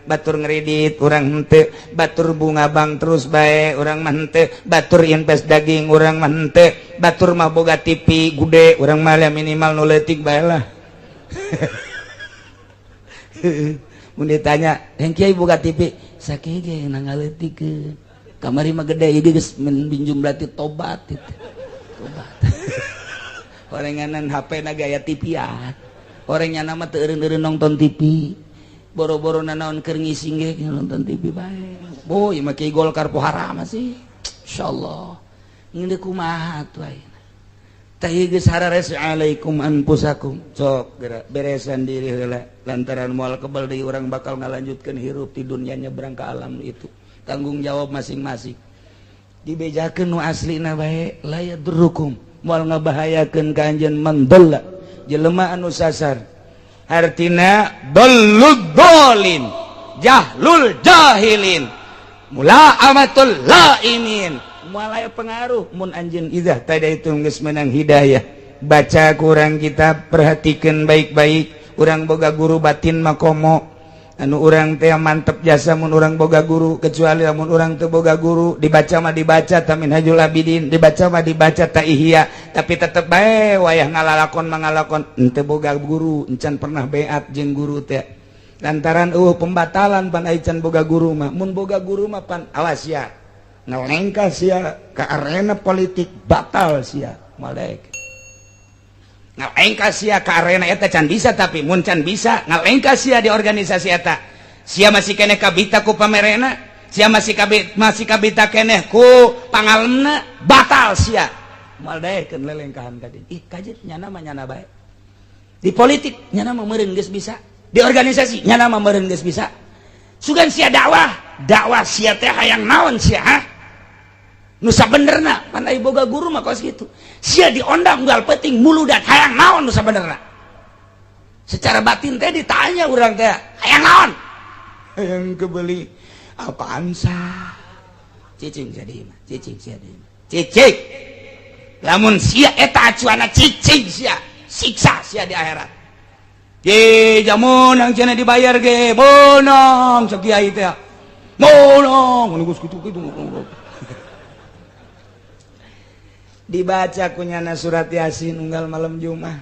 Batur ngredit, urang henteu. Batur bunga bank terus bae, urang mah henteu. Batur invest daging, urang mah henteu. Batur mah boga TV gede, urang mah minimal nu leutik bae lah. Mun ditanya, "Yang kiai boga TV?" "Sakieu ge na ngaleutikeun. Kamari mah gede, ieu geus minjum, berarti tobat itu." Tobat. Orenganan HP na gaya TV-an. Orangnya nama teu eureun-eureun nonton TV. Boro-boro nanaon, keur ngising ge nonton TV bae. Boy, mah kiai Golkar po haram sih. Insyaallah. Ngeundeuk kumaha atuh ayeuna. Tah ieu geus harares, alaikum anfusakum. Sok geura beresan diri heula, lantaran moal kebal deui urang bakal ngalanjutkeun hirup di dunia, nyebrang ke alam itu. Tanggung jawab masing-masing. Dibejakeun nu aslina bae, la yadurrukum, moal ngabahayakeun ka anjeun, man dhalla, jelema anu sasar. Artina dhallud dhalin, jahlul jahilin, mula amatul laimin. Moal aya pengaruh mun anjeun idzah tadi itu geus menang hidayah. Baca kurang kita perhatikan baik-baik. Urang boga guru batin makomo anu urang teh mantep jasa mun urang boga guru, kecuali lamun urang teu boga guru, dibaca mah dibaca ta Minhajul Abidin, dibaca mah dibaca ta Ihya, tapi tetep bae wayah ngalalakon mangalakon henteu boga guru, encan pernah beat jeung guru teh, lantaran pembatalan pan ai can boga guru mah. Mun boga guru mah pan awas ya, ngelengkah sia ke arena politik, batal sia malek. Ngalengkah sia ke arena eta can bisa, tapi mun can bisa ngalengkah sia di organisasi eta, sia masih keneh kabita ku pamerena, sia masih kabita keneh ku pangalemna, batal sia. Moal daekeun lelengkahan tadi. Ih, kajet nyana mah nyana bae di politik, nyana mah meureun geus bisa di organisasi, nyana mah meureun geus bisa. Sugan sia dakwah, dakwah sia teh hayang naon sia, ha? Nu sabenerna pan ai boga guru mah kos kitu. Sia diondang unggal penting muludan, hayang naon nu sabenerna? Secara batin teh ditanya urang teh, hayang naon? Hayang kebeli apaan sah? Cicing jadi mah, cicing sia di mah. Cicing. Lamun sia eta acuana, cicing sia, siksa sia di akhirat. Ye, jamun yang cenah dibayar ge, meunang cek kiai teh. Meunang, geus kitu-kitu. Dibaca kunyana surat Yasin unggal malam Jumat,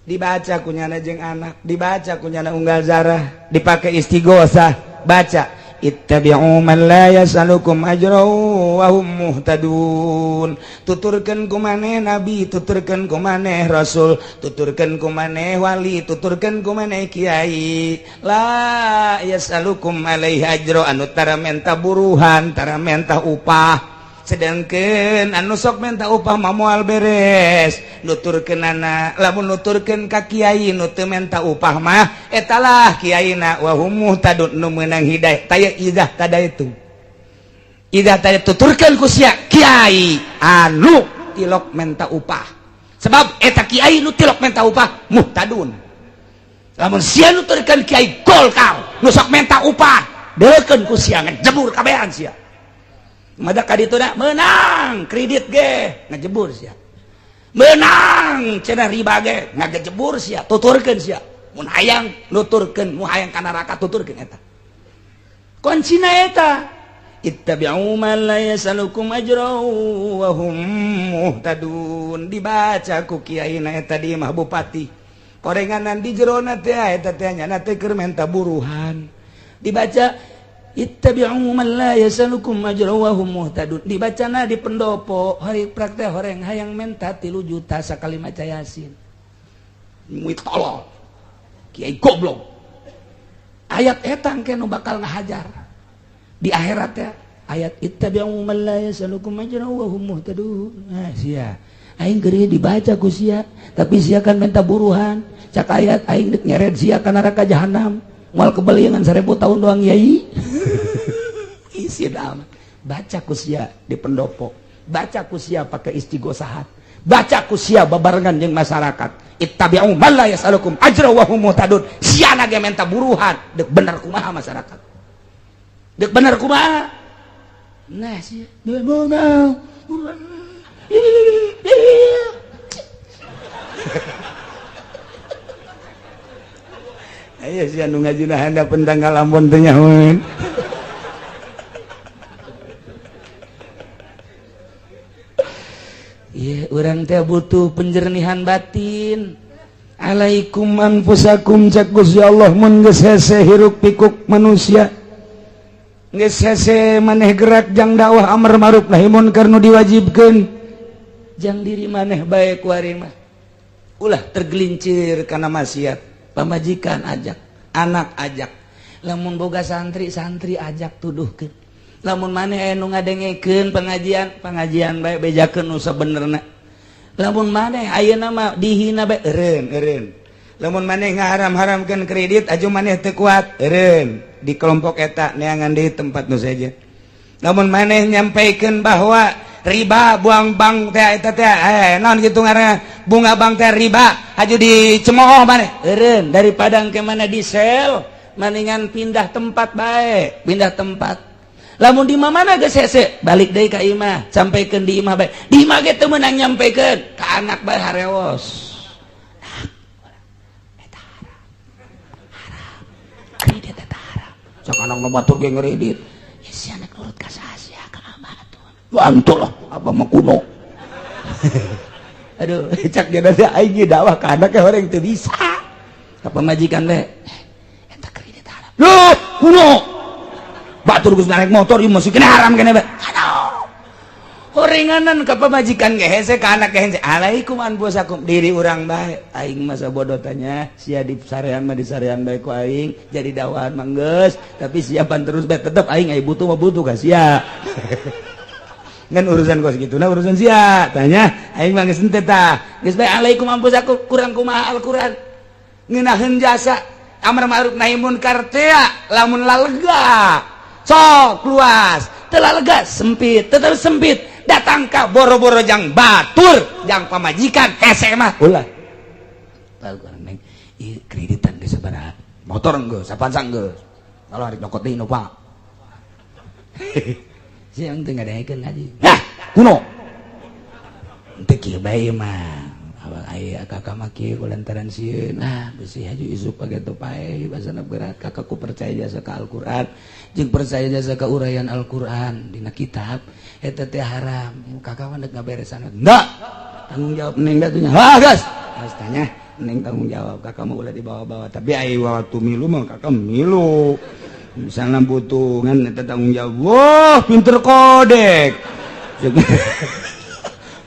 dibaca kunyana jeung anak, dibaca kunyana unggal zarah, dipakai istighosah, baca ittabi'u man la yas'alukum ajra wa hum muhtadun. Tuturkeun ku maneh nabi, tuturkeun ku maneh rasul, tuturkeun ku maneh wali, tuturkeun ku maneh kiai, la yas'alukum alaihi ajra, anu tara menta buruhan, tara menta upah. Sedangkan anu sok minta upah mah moal beres nuturkeunana. Lamun nuturkeun ka kiai nu teu menta upah mah, etalah kiaina wa hum muhtadun, nu meunang hidayah. Taya idzah tada itu, idzah tada, tuturkeun ku sia kiai anu tilok menta upah, sebab eta kiai nu tilok menta upah muhtadun. Lamun sia nuturkeun kiai Golkar nu sok menta upah, deukeun ku sia, ngejebur kabehan sia. Mada ka ditu menang kredit ge ngejebur sia, menang cenah riba ge ngagejebur sia. Tuturkeun sia mun hayang nuturkeun, mu hayang ka neraka, tuturkeun eta kuncina eta, ittabi'u man la yasalukum ajra wa hum muhtadun. Dibaca ku kiai na eta di imah bupati, korenganan di jerona teh eta teh nyana teh keur menta buruhan. Dibaca ittabi'u man la yasalukum ajra wa hum muhtadun, dibacana di pendopo hari praktek, horeng hayang menta 3 juta sakali maca Yasin. Muit tolol, kiai goblok. Ayat eta engke nu bakal ngahajar di akhirat ya, ayat ittabi'u man la yasalukum ajra wa hum muhtadun. Nah, sia aing keur dibaca ku sia, tapi sia kan minta buruhan. Cak ayat, aing dek nyeret sia ka neraka jahanam, moal kebeliangan 1000 tahun doang. Yai, isi amat. Baca ku sia di pendopo, baca ku sia pakai istighosahat, baca ku sia babarengan jeung masyarakat. Ittabi'u man la yas'alukum ajra wa hum muhtadun. Siana ge menta buruhan, deuk bener kumaha masyarakat. Deuk bener kumaha? Nah, sia mau mau. Ayo sia nu ngajina handap tanggal Ambon teh nyahoeun. Iya, urang teh butuh penjernihan batin. Alaikum anfusakum cak Gusti Allah mun geus hese hiruk pikuk manusia. Geus hese maneh gerak jang dakwah amar ma'ruf nahi munkar nu diwajibkeun. Jang diri maneh bae ku ari mah. Ulah tergelincir kana maksiat. Pamajikan ajak, anak ajak. Lamun boga santri, santri ajak tuduhkeun. Lamun maneh anu ngadengekeun pengajian, pengajian bae bejakeun nu sabenerna. Lamun maneh ayeuna mah dihina bae eureun eureun. Lamun maneh ngaharam-haramkeun kredit aju maneh teu kuat eureun di kelompok eta neangan deui tempat nu sejen. Lamun maneh nyampaikeun bahwa riba buang bank teh eta teh naon kitu ngaranna bunga bank teh riba aju dicemooh maneh eureun daripada engke mana di sel mendingan pindah tempat bae, pindah tempat. Lamun di mana geus hese balik deui ka imah sampaikeun di imah bae di imah ge teu meunang nyampaikeun ka anak bae harewos. Eta haram haram kredit eta haram sok anak nu batur ge ngredit ya si anak nurut ka saha sia ka abah atuh bantu lah abah mah kuno. Aduh cak dia teh aing dakwah ka anak orang teu bisa ka pamajikan bae eta kredit haram loh kuno batur geus naik motor ieu masih kena haram kena bae. Aduh. Horenganan ka pamajikan ge hese ka anak ge hese. Alaikum anfusakum diri urang bae. Aing masa bodoh tanya sia di sarean mah di sarean bae ku aing jadi dakwahan mah geus tapi siapan terus bae tetep aing aya butuh mah butuh ka sia. Ngan urusan kos kitu na urusan sia tanya aing mah geus henteu tah. Geus bae alaikum anfusakum kurang kumaha Al-Qur'an. Ngeunaheun jasa amar ma'ruf nahi munkar teh lamun lalega sok luas telah lega sempit tetap sempit datang ka boro-boro jang batur jang pamajikan hese mah ulah neng kreditan geus sabaraha motor geus sapansa geus kalau hari nyokot deui Innova siang teu ngadengekeun ngaji nah kuno teu kieu bae mah awal aya kakak mah kieu kulantaran sieun ah besi haju isuk pageto pae basana berat kakakku percaya jasa ka Al-Qur'an jeung percaya jasa ka uraian Al-Qur'an dina kitab eta teh haram kakak mah deuk ngaberesan enggak tanggung jawab neng da nya ha geus geus tanya neng tanggung jawab kakak mah ulah dibawa-bawa tapi ai waktu milu mah kakak milu misalnya butuh ngan eta tanggung jawab wah pinter kodek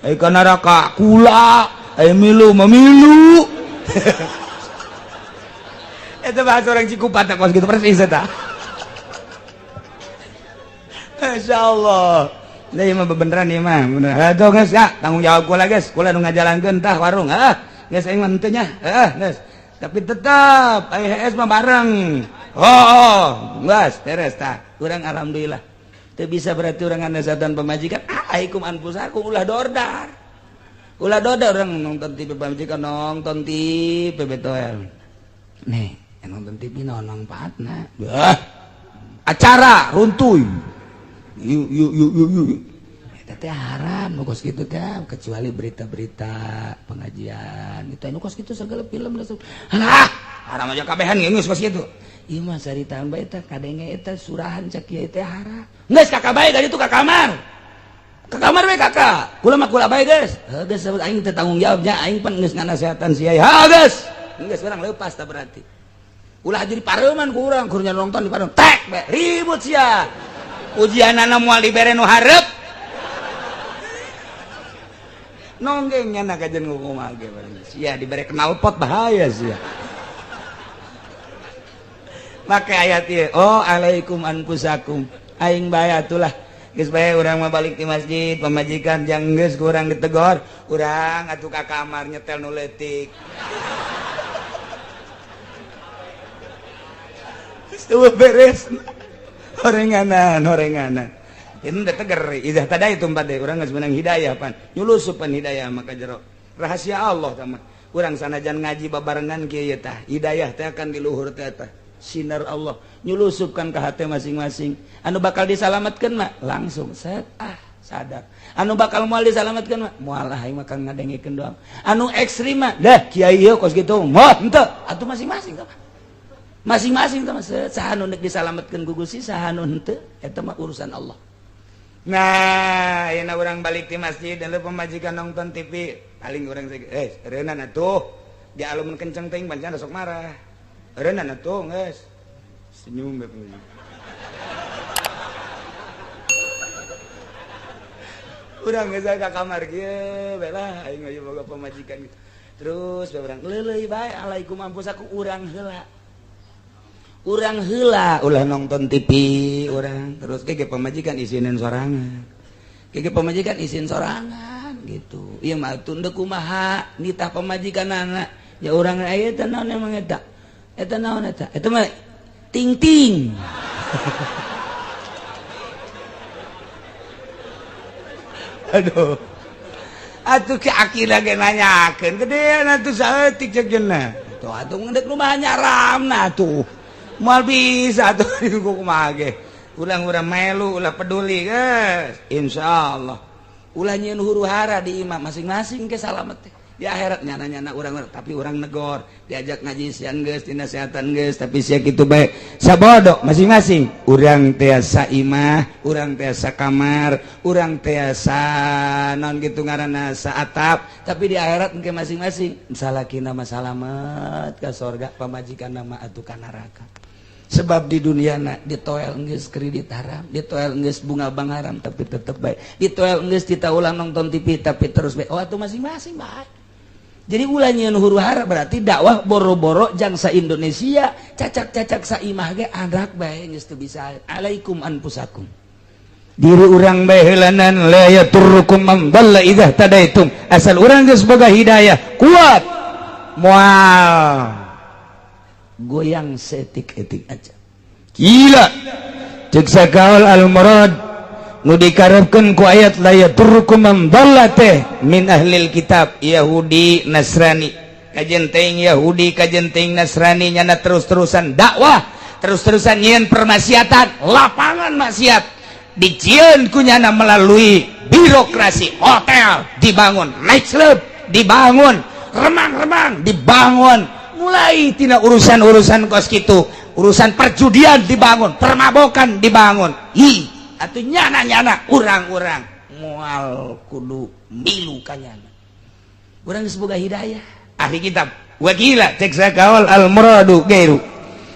ai ka neraka kula ayo milu memilu itu bahasa orang Cikupa tak kos gitu persis eta. Masya Allah. Nah, iya mah beneran ieu mah. Bener. Atuh geus ya, tanggung jawab kula geus. Kula nu ngajalankeun tah warung. Heeh. Geus aing mah henteu nya. Heeh, geus. Tapi tetep aya HS mah bareng. Oh, geus beres tah. Urang alhamdulillah. Teu bisa berarti urang nganasatan pamajikan. Alaikum anfusakum ulah dordar. Ulah dordar urang nonton TV pamajikan nonton TV betul. Nih, nonton TV naon mangfaatna. Bah. Acara runtuy. Yuk yuk yuk yuk yuk. Eta teh haram nu kos kitu teh kecuali berita-berita pengajian itu anu kos kitu segala film lah. Halah, haram aja kabehan geus kos kitu. Ieu mah saritaan bae teh kadenge eta surahan cak kieu teh haram. Geus kakak bae dari itu ka kamar. Ka kamar bae kakak. Kula mah kula bae geus. Heuh geus aing teh tanggung jawabnya aing pan geus nganasehatan sia. Ha geus. Geus urang leupas tah berarti. Ulah jadi pareuman ku urang kur nonton di pareum. Tek bae ribut sia. Ujianana moal dibere nu hareup. Nonggeng nya kajen ngukumaha ge sia dibere knalpot bahaya sia. Make ayat ieu, oh alaikum anfusakum. Aing bae atulah. Geus bae urang mah balik di masjid, pamajikan jang geus ku urang ditegor, urang atuh ka kamar nyetel nu leutik. Geus beres. Horenganan, horenganan. Ini udah teger, idah tadi itu empat deh. Orang nggak menang hidayah pan, nyulusup pan hidayah maka jero. Rahasia Allah sama. Urang sanajan ngaji babarengan kieu tah, hidayah teh akan di luhur teh tah. Sinar Allah nyulusupkan ke hati masing-masing. Anu bakal disalamatkeun mah langsung set ah sadar. Anu bakal moal disalamatkeun mah moal lah aing mah kang ngadengekeun doang. Anu ekstrim mah dah kiai ieu kos kitu moal henteu atuh masing-masing tah. Masing-masing tah saha nu deuk disalamatkeun ku Gusti saha nu henteu eta mah urusan Allah. Nah, ayeuna urang balik di masjid dan pemajikan nonton TV, paling urang reunan atuh. Di alumun kenceng teuing pancen sok marah. Reunan atuh geus. Senyum bae pemajikan. Urang geus ka kamar kieu bae lah aing mah boga pemajikan gitu. Terus bae urang leuleuy bae alaikum ampusaku urang heula. Urang heula ulah nonton TV urang terus ge pamajikan isinin sorangan. Ge pamajikan isin sorangan gitu. Ieu mah atuh deuk kumaha nitah pamajikanana. Ya urang aya teh naon emang eta? Eta naon eta? Eta mah ting-ting. Aduh. Atuh ki akila ge nanyakeun gedean atuh saeutik ceuk jeuna. Tuh atuh ngedeuk rumah nyaramna atuh. Moal bisa atuh kumaha ge. Ulang-urang melu ulah peduli geus. Insyaallah. Ulah nyieun huru-hara di imah masing-masing ke salamet teh. Di akhirat nyana-nyana urang tapi urang negor, diajak ngaji siang geus, dinasehatan geus, tapi sia kitu bae. Sabodo masing-masing. Urang tiasa imah, urang tiasa kamar, urang tiasa naon kitu ngaranna saatap, tapi di akhirat engke masing-masing salakina mah salamet ka sorga, pamajikanna mah atuh ka neraka. Sebab di dunia na ditoel geus kredit haram, ditoel geus bunga bank haram tapi tetep baik. Ditoel geus tita ulang nonton TV tapi terus baik. Oh atuh masing-masing baik. Jadi ulah nyieun huru-hara berarti dakwah boro-boro jangsa Indonesia, cacak-cacak saimah ge anak bae geus teu bisa. Alaikum anfusakum. Diri urang bae heulanan la yaturrukum man dalla idza tadaitum. Asal urang geus boga hidayah kuat moal goyang seetik-etik aja. Gila. Cek sakaol al-murad nu dikarepkeun ku ayat la yaturrukum man dalla teh min ahlil kitab Yahudi Nasrani. Kajen teuing Yahudi kajen teuing Nasrani nyana terus-terusan dakwah, terus-terusan nyieun permaksiatan, lapangan maksiat dijieun ku nyana melalui birokrasi, hotel dibangun, nightclub dibangun, remang-remang dibangun. Mulai tina urusan-urusan kos kitu, urusan perjudian dibangun, permabokan dibangun. Hi, atuh nyana-nyana urang-urang moal kudu milu ka nyana. Urang geus boga hidayah. Ahli kitab wakila cek sakaol al muradu gairu.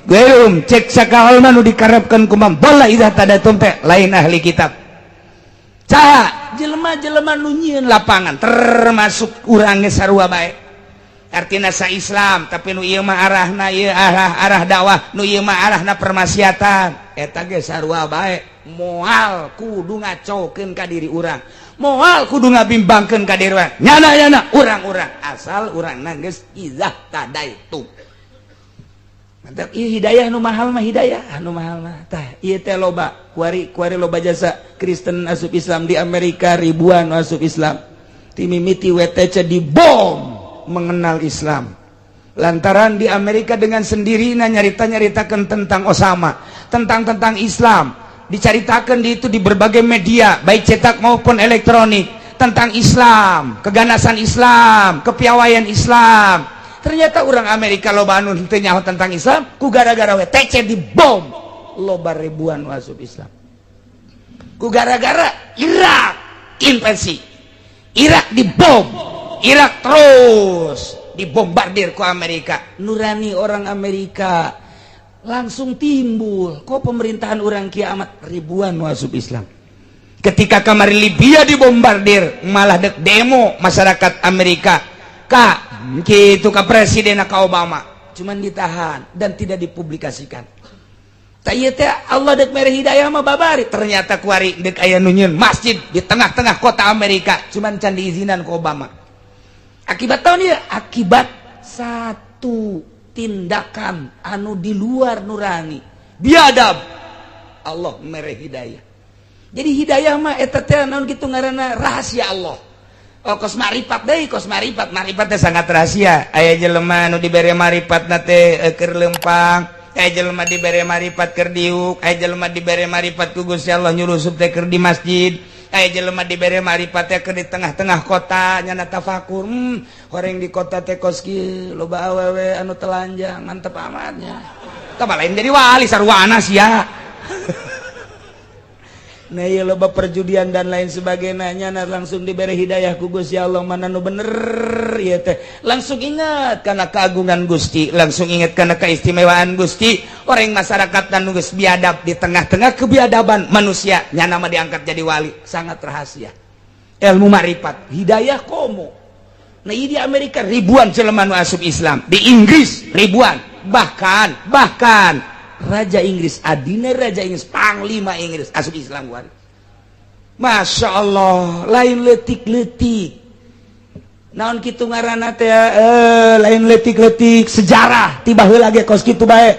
Gairum cek sakaol mah nu dikarepkeun ku man dhalla idza tadatum teh lain ahli kitab. Saha jelema-jelema nu nyieun lapangan termasuk urang ge sarua bae. Artina sa Islam tapi nu ieu mah arahna ieu arah dakwah, nu ieu mah arahna permaksiatan. Eta ge sarua bae, moal kudu ngacokeun ka diri urang, moal kudu ngabimbangkeun ka diri urang. Nyana-nyana urang-urang asal urangna geus idzah tadaitu. Mantap ieu hidayah nu mahal mah, hidayah nu mahal mah. Tah ieu teh loba kuari-kuari loba jasa Kristen asup Islam di Amerika ribuan asup Islam. Timimiti WTC dibom mengenal Islam lantaran di Amerika dengan sendirinya nyarita-nyaritakan tentang Osama, tentang Islam dicaritakan di itu di berbagai media baik cetak maupun elektronik tentang Islam, keganasan Islam, kepiawaian Islam. Ternyata orang Amerika loba anu henteu nyaho tentang Islam ku gara-gara WTC dibom loba ribuan masuk Islam. Ku gara-gara Irak invasi, Irak dibom, Irak terus dibombardir ku Amerika. Nurani orang Amerika langsung timbul kok pemerintahan orang kiamat ribuan masuk Islam. Ketika kamari Libya dibombardir malah dek demo masyarakat Amerika ka gitu ka presiden ka Obama, cuman ditahan dan tidak dipublikasikan. Tak ieu teh Allah dek mere hidayah mah babari. Ternyata kuari dek aya nu nyieun masjid di tengah-tengah kota Amerika cuman can diizinan ku Obama. Akibat tahun ya, akibat satu tindakan anu di luar nurani biadab Allah mere hidayah. Jadi hidayah mah eta teh naon kitu ngaranna rahasia Allah. Oh, kos marifat deui, kos marifat, marifat teh sangat rahasia. Aya jelema nu dibere marifatna teh keur lempang, aya jelema dibere marifat keur diuk, aya jelema dibere marifat ku Gusti Allah nyurusup teh keur di masjid, aya jelema dibere marifat teh keur di tengah-tengah kota nyana tafakur. Horeng di kota teh kos kieu, loba awewe anu telanjang, mantep amatnya. Tah lain jadi wali sarwana sia. Nah, ieu loba perjudian dan lain sebagainya, nah langsung diberi hidayah ku Gusti Allah mana nu bener ieu teh. Langsung ingat karena keagungan Gusti, langsung ingat karena keistimewaan Gusti. Orang masyarakat dan geus biadab di tengah-tengah kebiadaban manusia, nyana mah diangkat jadi wali, sangat rahasia. Ilmu marifat, hidayah komo. Nah, di Amerika ribuan jelema nu asup Islam, di Inggris ribuan, bahkan bahkan Raja Inggris, adina Raja Inggris, panglima Inggris asup Islam kuari. Masya Allah, lain letik-letik. Naon kitu ngaranna teh, lain letik-letik sejarah tiba heula ge kos kitu bae.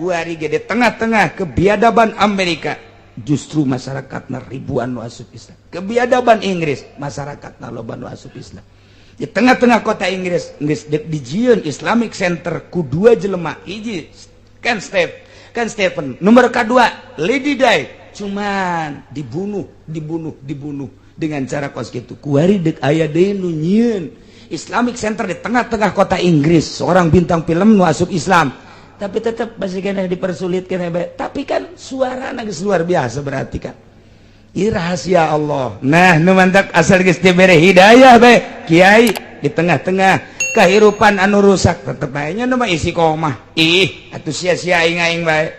Kuari ge di tengah-tengah kebiadaban Amerika justru masyarakatna ribuan nu asup Islam. Kebiadaban Inggris masyarakatna loba nu asup Islam. Di tengah-tengah kota Inggris geus dijieun Islamic Center ku dua jelema, hiji Ken Step kan Stephen, nomor kedua Lady Di, cuman dibunuh dibunuh dibunuh dengan cara kos gitu. Kuari dek aya deui nu nyieun Islamic Center di tengah-tengah kota Inggris, seorang bintang film nu asup Islam, tapi tetap masih kena dipersulit kena bae. Tapi kan suara geus luar biasa, berarti kan ini rahasia Allah. Nah, nu mantak asal geus dibere hidayah bae kiai di tengah-tengah kehidupan anu rusak tetep bae nya nu mah istiqomah. Ih, atuh sia-sia aing aing bae.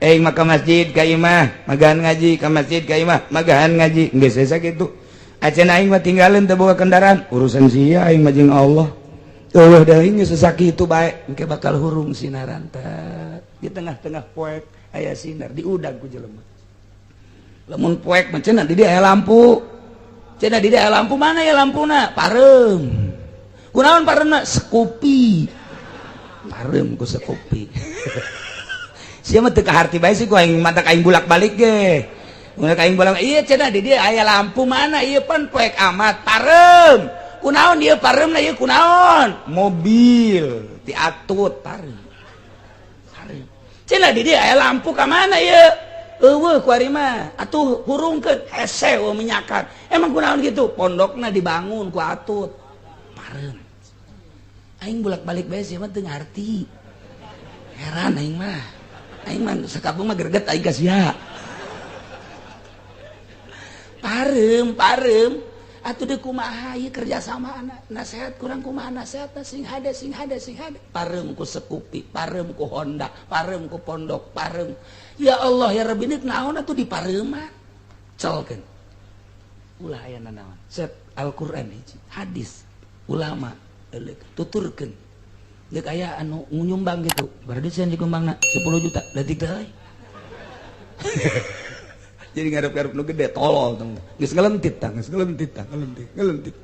Aing mah ka masjid ka imah magahan ngaji, ka masjid ka imah magahan ngaji, geus asa kitu. Acan aing mah tinggalin teu boga kendaraan, urusan sia, aing mah jeung Allah. Eueuh deui geus sakitu bae, engke bakal hurung sinaran teh. Di tengah-tengah poek aya sinar diudag ku jelema. Lamun poek mah cenah di dieu aya lampu. Cenah di dieu aya lampu, mana ya lampuna? Pareum. Kunaon pareumna? Scoopy. Pareum ku Scoopy. Sia mah teu kaharti bae sih ku aing, mantak aing bulak-balik ge. Mun aing bolak, iya cenah di dieu aya lampu, mana ieu pan poek amat, pareum. Kunaon ieu pareumna, ieu kunaon? Mobil diatut pareum. Pareum. Cenah di dieu aya lampu, ka mana ieu? Eueuh kuari mah. Atuh hurungkeun hese eueuh minyakan. Emang kunaon gitu? Pondokna dibangun ku atut. Pareum. Aing bolak-balik bae sia mah teu ngarti. Heran aing mah. Aing mah sakampung mah greget aing ka sia. Pareum, pareum. Atuh deuk kumaha ieu kerjasama anak nasehat kurang kumaha nasehatna, sing hade sing hade sing hade. Pareum ku Scoopy, pareum ku Honda, pareum ku pondok, pareum. Ya Allah ya Rabbi, deuk naon atuh dipareuman. Celkeun. Ulah aya nanaon. Set Al-Qur'an hiji, hadis ulama euleuk tuturkeun. Deuk aya anu nyumbang gitu. Berarti sia dikumbangna 10 juta, leutik teh euy. Jadi ngarep-ngarep nu gede tolol tong. Geus ngelentit tah, geus ngelentit tah, ngelentit, ngelentit.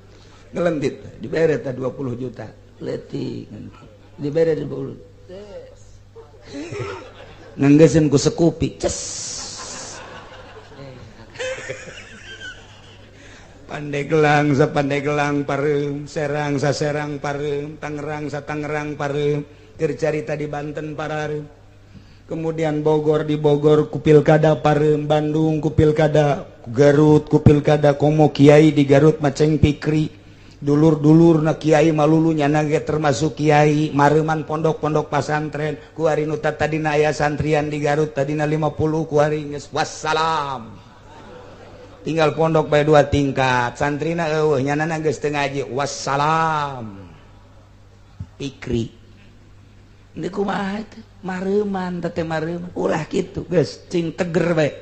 Ngelentit. Dibere tah 20 juta. Leutik dibere 20. Nganggeseun ku Scoopy. Ces. Pandeglang sa Pandeglang pareum, Serang sa Serang pareum, Tangerang sa Tangerang pareum, keur carita di Banten pareum. Kemudian Bogor, di Bogor ku pilkada pareum, Bandung ku pilkada, Garut ku pilkada, komo kiai di Garut Maceng Pikri. Dulur-dulur na kiai malulu nyana ge termasuk kiai, mareuman pondok-pondok pasantren. Kuari nu tadina aya santrian di Garut tadina 50, kuari geus wassalam. Tinggal pondok bae dua tingkat, santrina eueuh, nyanana geus teu ngaji, wassalam. Pikri. Ini kumaha teh? Mareuman teh mareuman. Ulah kitu geus cing teger bae.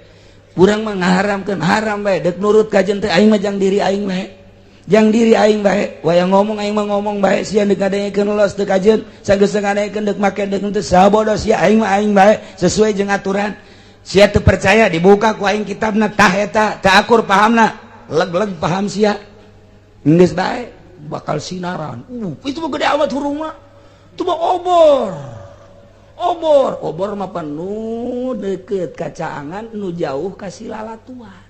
Urang mah ngaharamkeun haram bae, deuk nurut ka teh aing mah jang diri aing bae. Jang diri aing bae, wayang ngomong aing mah ngomong bae, sia deuk ngadengekeun los teu kajeun, sageus ngadengekeun deuk make deuk teu sabodo sia, aing mah aing bae sesuai jeung aturan. Sia teu percaya dibuka ku aing kitabna tah eta, teu akur pahamna, leg-leg paham sia. Geus bae bakal sinaran. Itu mah gede amat hurung mah. Itu mah obor. Obor, obor mah penuh deket kacaangan nu jauh ka silalatuan.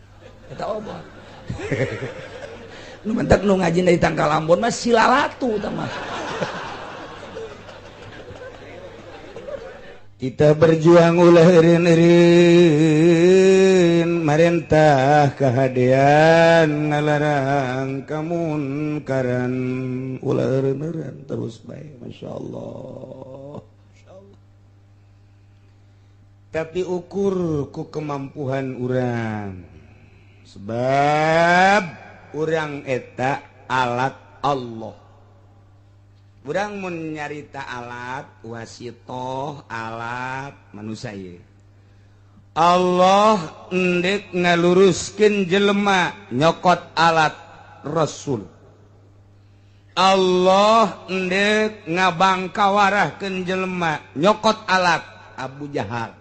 Eta obor. Nu mentak nu ngaji dari Tangkal Ambon mah silalatu tah mah. Kita berjuang ulah eureun-eureun marentah kahadean ngalarang kamunkaran ulah eureun-eureun terus bae masyaallah. Masyaallah. Tapi ukur ku kemampuan urang. Sebab urang eta alat Allah. Urang mun nyarita alat wasitoh alat manusia ieu. Allah endek ngaluruskeun jelema nyokot alat Rasul. Allah endek ngabangkawarahkeun jelema nyokot alat Abu Jahal.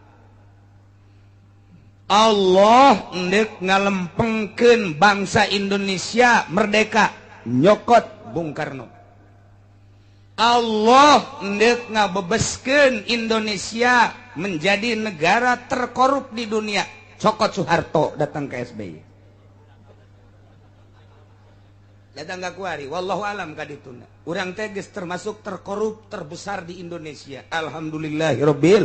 Allah endek ngalempengkeun bangsa Indonesia merdeka nyokot Bung Karno. Allah ndek ngabebeskeun Indonesia menjadi negara terkorup di dunia. Cokot Soeharto datang ke SBY. Datang ka kuari, wallahu alam kadituna. Urang teh geus termasuk terkorup terbesar di Indonesia. Alhamdulillahirabbil.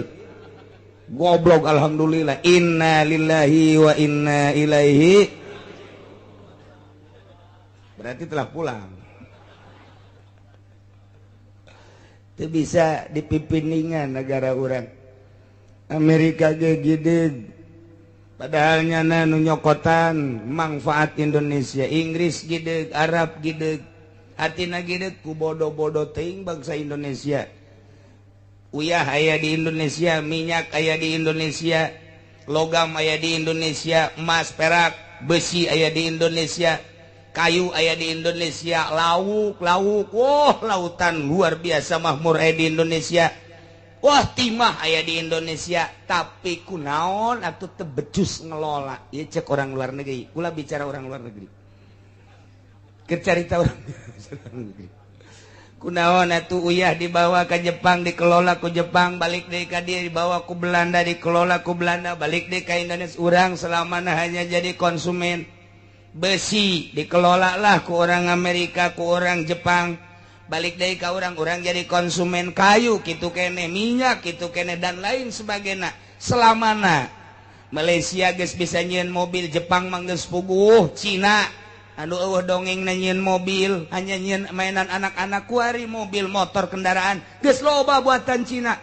Goblok alhamdulillah. Inna lillahi wa inna ilaihi. Berarti telah pulang. Itu bisa dipimpiningan negara orang Amerika ge gideg padahal nyana nu nyokotan manfaat Indonesia. Inggris gideg, Arab gideg, hatina gideg ku bodoh-bodoh teuing bangsa Indonesia. Uyah aya di Indonesia, minyak aya di Indonesia, logam aya di Indonesia, emas, perak, besi aya di Indonesia, kayu aya di Indonesia, lauk, lauk, wah lautan luar biasa makmur aya di Indonesia, wah timah aya di Indonesia, tapi kunaon atuh teu becus ngelola. Ieu cek orang luar negeri, ulah bicara orang luar negeri. Keur carita orang luar negeri. Kunaon atuh uyah dibawa ke Jepang dikelola ku Jepang, balik deui ka dieu dibawa ku Belanda dikelola ku Belanda, balik deui ka Indonesia. Urang selamana hanya jadi konsumen. Besi dikelola lah ku orang Amerika, ku orang Jepang, balik deui ka urang, urang jadi konsumen. Kayu kitu kene, minyak kitu kene, dan lain sebagainya. Selamana Malaysia geus bisa nyieun mobil, Jepang mah geus puguh, Cina anu eueuh dongeng nyieun mobil, hanya nyieun mainan anak-anak kuari mobil, motor, kendaraan geus loba buatan Cina.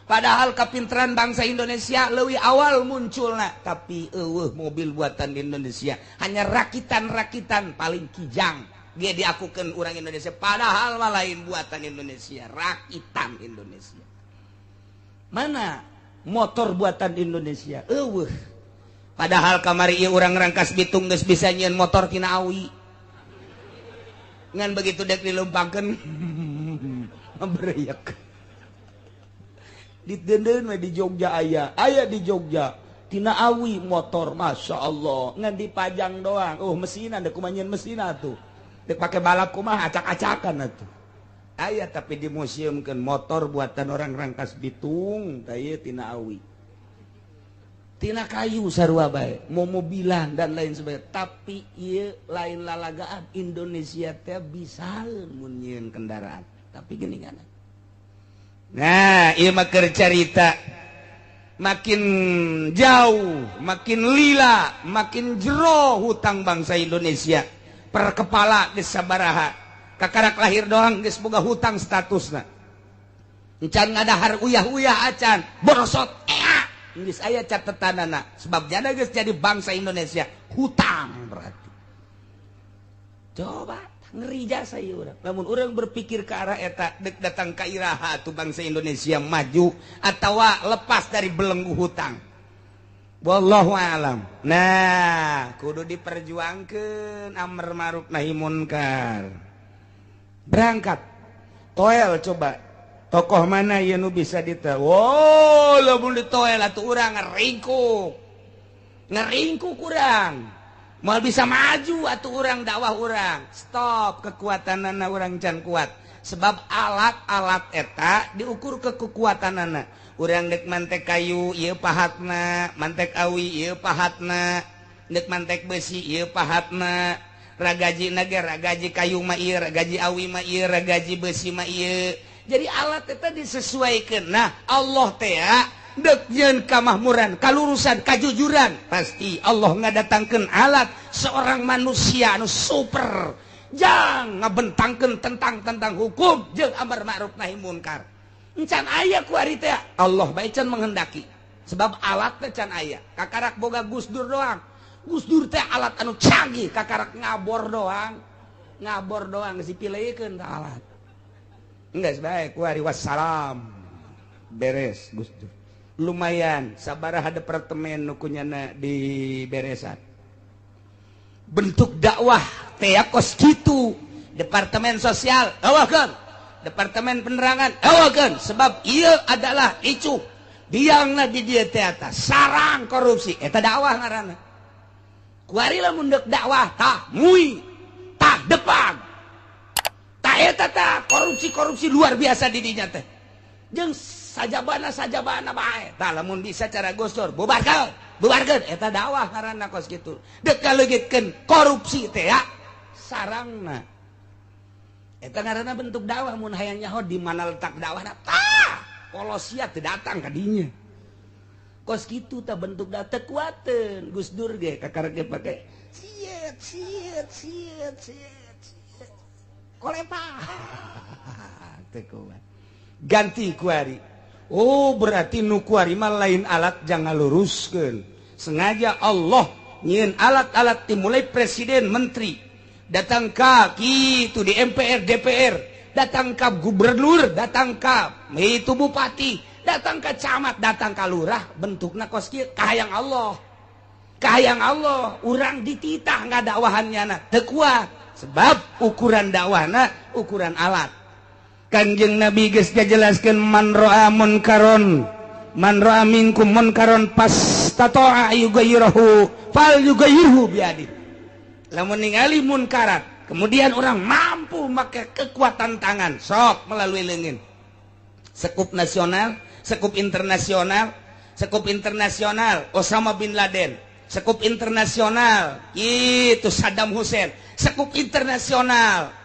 Padahal kapinteran bangsa Indonesia leuwih awal munculna, tapi eueuh mobil buatan di Indonesia hanya rakitan-rakitan paling kijang ge diakukeun urang Indonesia, padahal mah lain buatan Indonesia, rakitan Indonesia. Mana motor buatan Indonesia? Eueuh. Padahal kamari ieu urang Rangkas Bitung geus bisa nyieun motor tina awi. Ngan begitu dek dilempangkeun bereyak. Ditendeun we di Jogja aya, aya di Jogja tina awi motor, masya Allah, ngan dipajang doang. Oh mesinan, dek kumaha nyieun mesin atuh, dek pake balap kumaha acak-acakan atuh. Aya tapi dimuseumkeun motor buatan orang Rangkas Bitung, tah ieu tina awi, tina kayu sarua bae, momobilan dan lain sebagainya. Tapi ieu lain lalagaan Indonesia teh bisa mun nyieun kendaraan, tapi geuningan. Nah, ieu mah keur carita makin jauh, makin lila, makin jero hutang bangsa Indonesia per kepala geus sabaraha. Kakarak lahir doang geus boga hutang statusna. Encan ngadahar uyah-uyah acan, borosot ea. Geus aya catetanana, sebab jana geus jadi bangsa Indonesia hutang berarti. Coba ngeri jasa ieu urang. Lamun urang berpikir ke arah eta dek datang ka iraha atuh bangsa Indonesia maju atawa lepas dari belenggu hutang. Wallahu alam. Nah, kudu diperjuangkeun amar ma'ruf nahi munkar. Berangkat. Toel coba. Tokoh mana ieu nu bisa dite? Wow, lamun ditoel atuh urang ngeringkuk. Ngeringkuk urang. Moal bisa maju atuh urang dakwah urang. Stop, kekuatanana urang can kuat. Sebab alat-alat eta diukur ke kekuatanana. Urang dek mantek kayu ieu pahatna, mantek awi ieu pahatna, dek mantek besi ieu pahatna, Ragaji naga, ragaji kayu mah ieu, ragaji awi mah ieu, ragaji besi mah ieu. Jadi alat eta disesuaikan. Nah, Allah teh dek nyeun kamahmuran, kalurusan, kajujuran. Pasti Allah ngadatangkeun alat seorang manusia anu super jang ngabentangkeun tentang tentang hukum jeung amar ma'ruf nahi munkar. Encan aya ku ari teh Allah bae can menghendaki. Sebab alatnya can aya. Kakarak boga Gus Dur doang. Gus Dur teh alat anu canggih, kakarak ngabor doang. Ngabor doang geus dipilihkeun ka alat. Enggeus bae ku ari wassalam. Beres Gus Dur. Lumayan sabaraha departemen nu kunyana di beresan. Bentuk dakwah teh kos kitu. Departemen sosial awakeun, departemen penerangan awakeun, sebab ieu adalah icu biangna di dieu teh sarang korupsi eta dakwah ngaranna. Kuari lamun deuk dakwah tah mui tah depan tah eta tah korupsi-korupsi luar biasa di dinya teh. Jeung sajabana-sajabana bae tah lamun bisa cara Gus Dur bubarkeun, bubarkeun eta dakwah ngaranna kos kitu. Deuk kaleungitkeun korupsi teh ya sarangna. Eta ngaranna bentuk dakwah. Mun hayang nyaho di mana letak dakwahna tah polosia teu datang ka dinya. Kos kitu tah bentuk dakwah teu kuateun. Gus Dur ge kakarek ge pake siet siet siet siet siet kolepa teu kuat. Ganti kuari. Oh berarti nu kuari mah lain alat jangan luruskeun. Sengaja Allah nyieun alat-alat dimulai presiden, menteri, datang ka kitu di MPR, DPR, datang ka gubernur, datang ka itu bupati, datang ke camat, datang ka lurah, bentukna kos kieu kahayang Allah. Kahayang Allah, urang dititah ngadakwahannya na teu kuat sebab ukuran dakwahna ukuran alat. Kanjeng Nabi geus ngajelaskeun man ra'a munkaron, man ra'a minkum munkaron fastata'a yugayyirahu fal yugayyirhu biadi. Lamun ningali munkarat, kemudian orang mampu make kekuatan tangan, sok melalui leungeun. Sekup nasional, sekup internasional, sekup internasional Osama bin Laden, sekup internasional itu Saddam Hussein, sekup internasional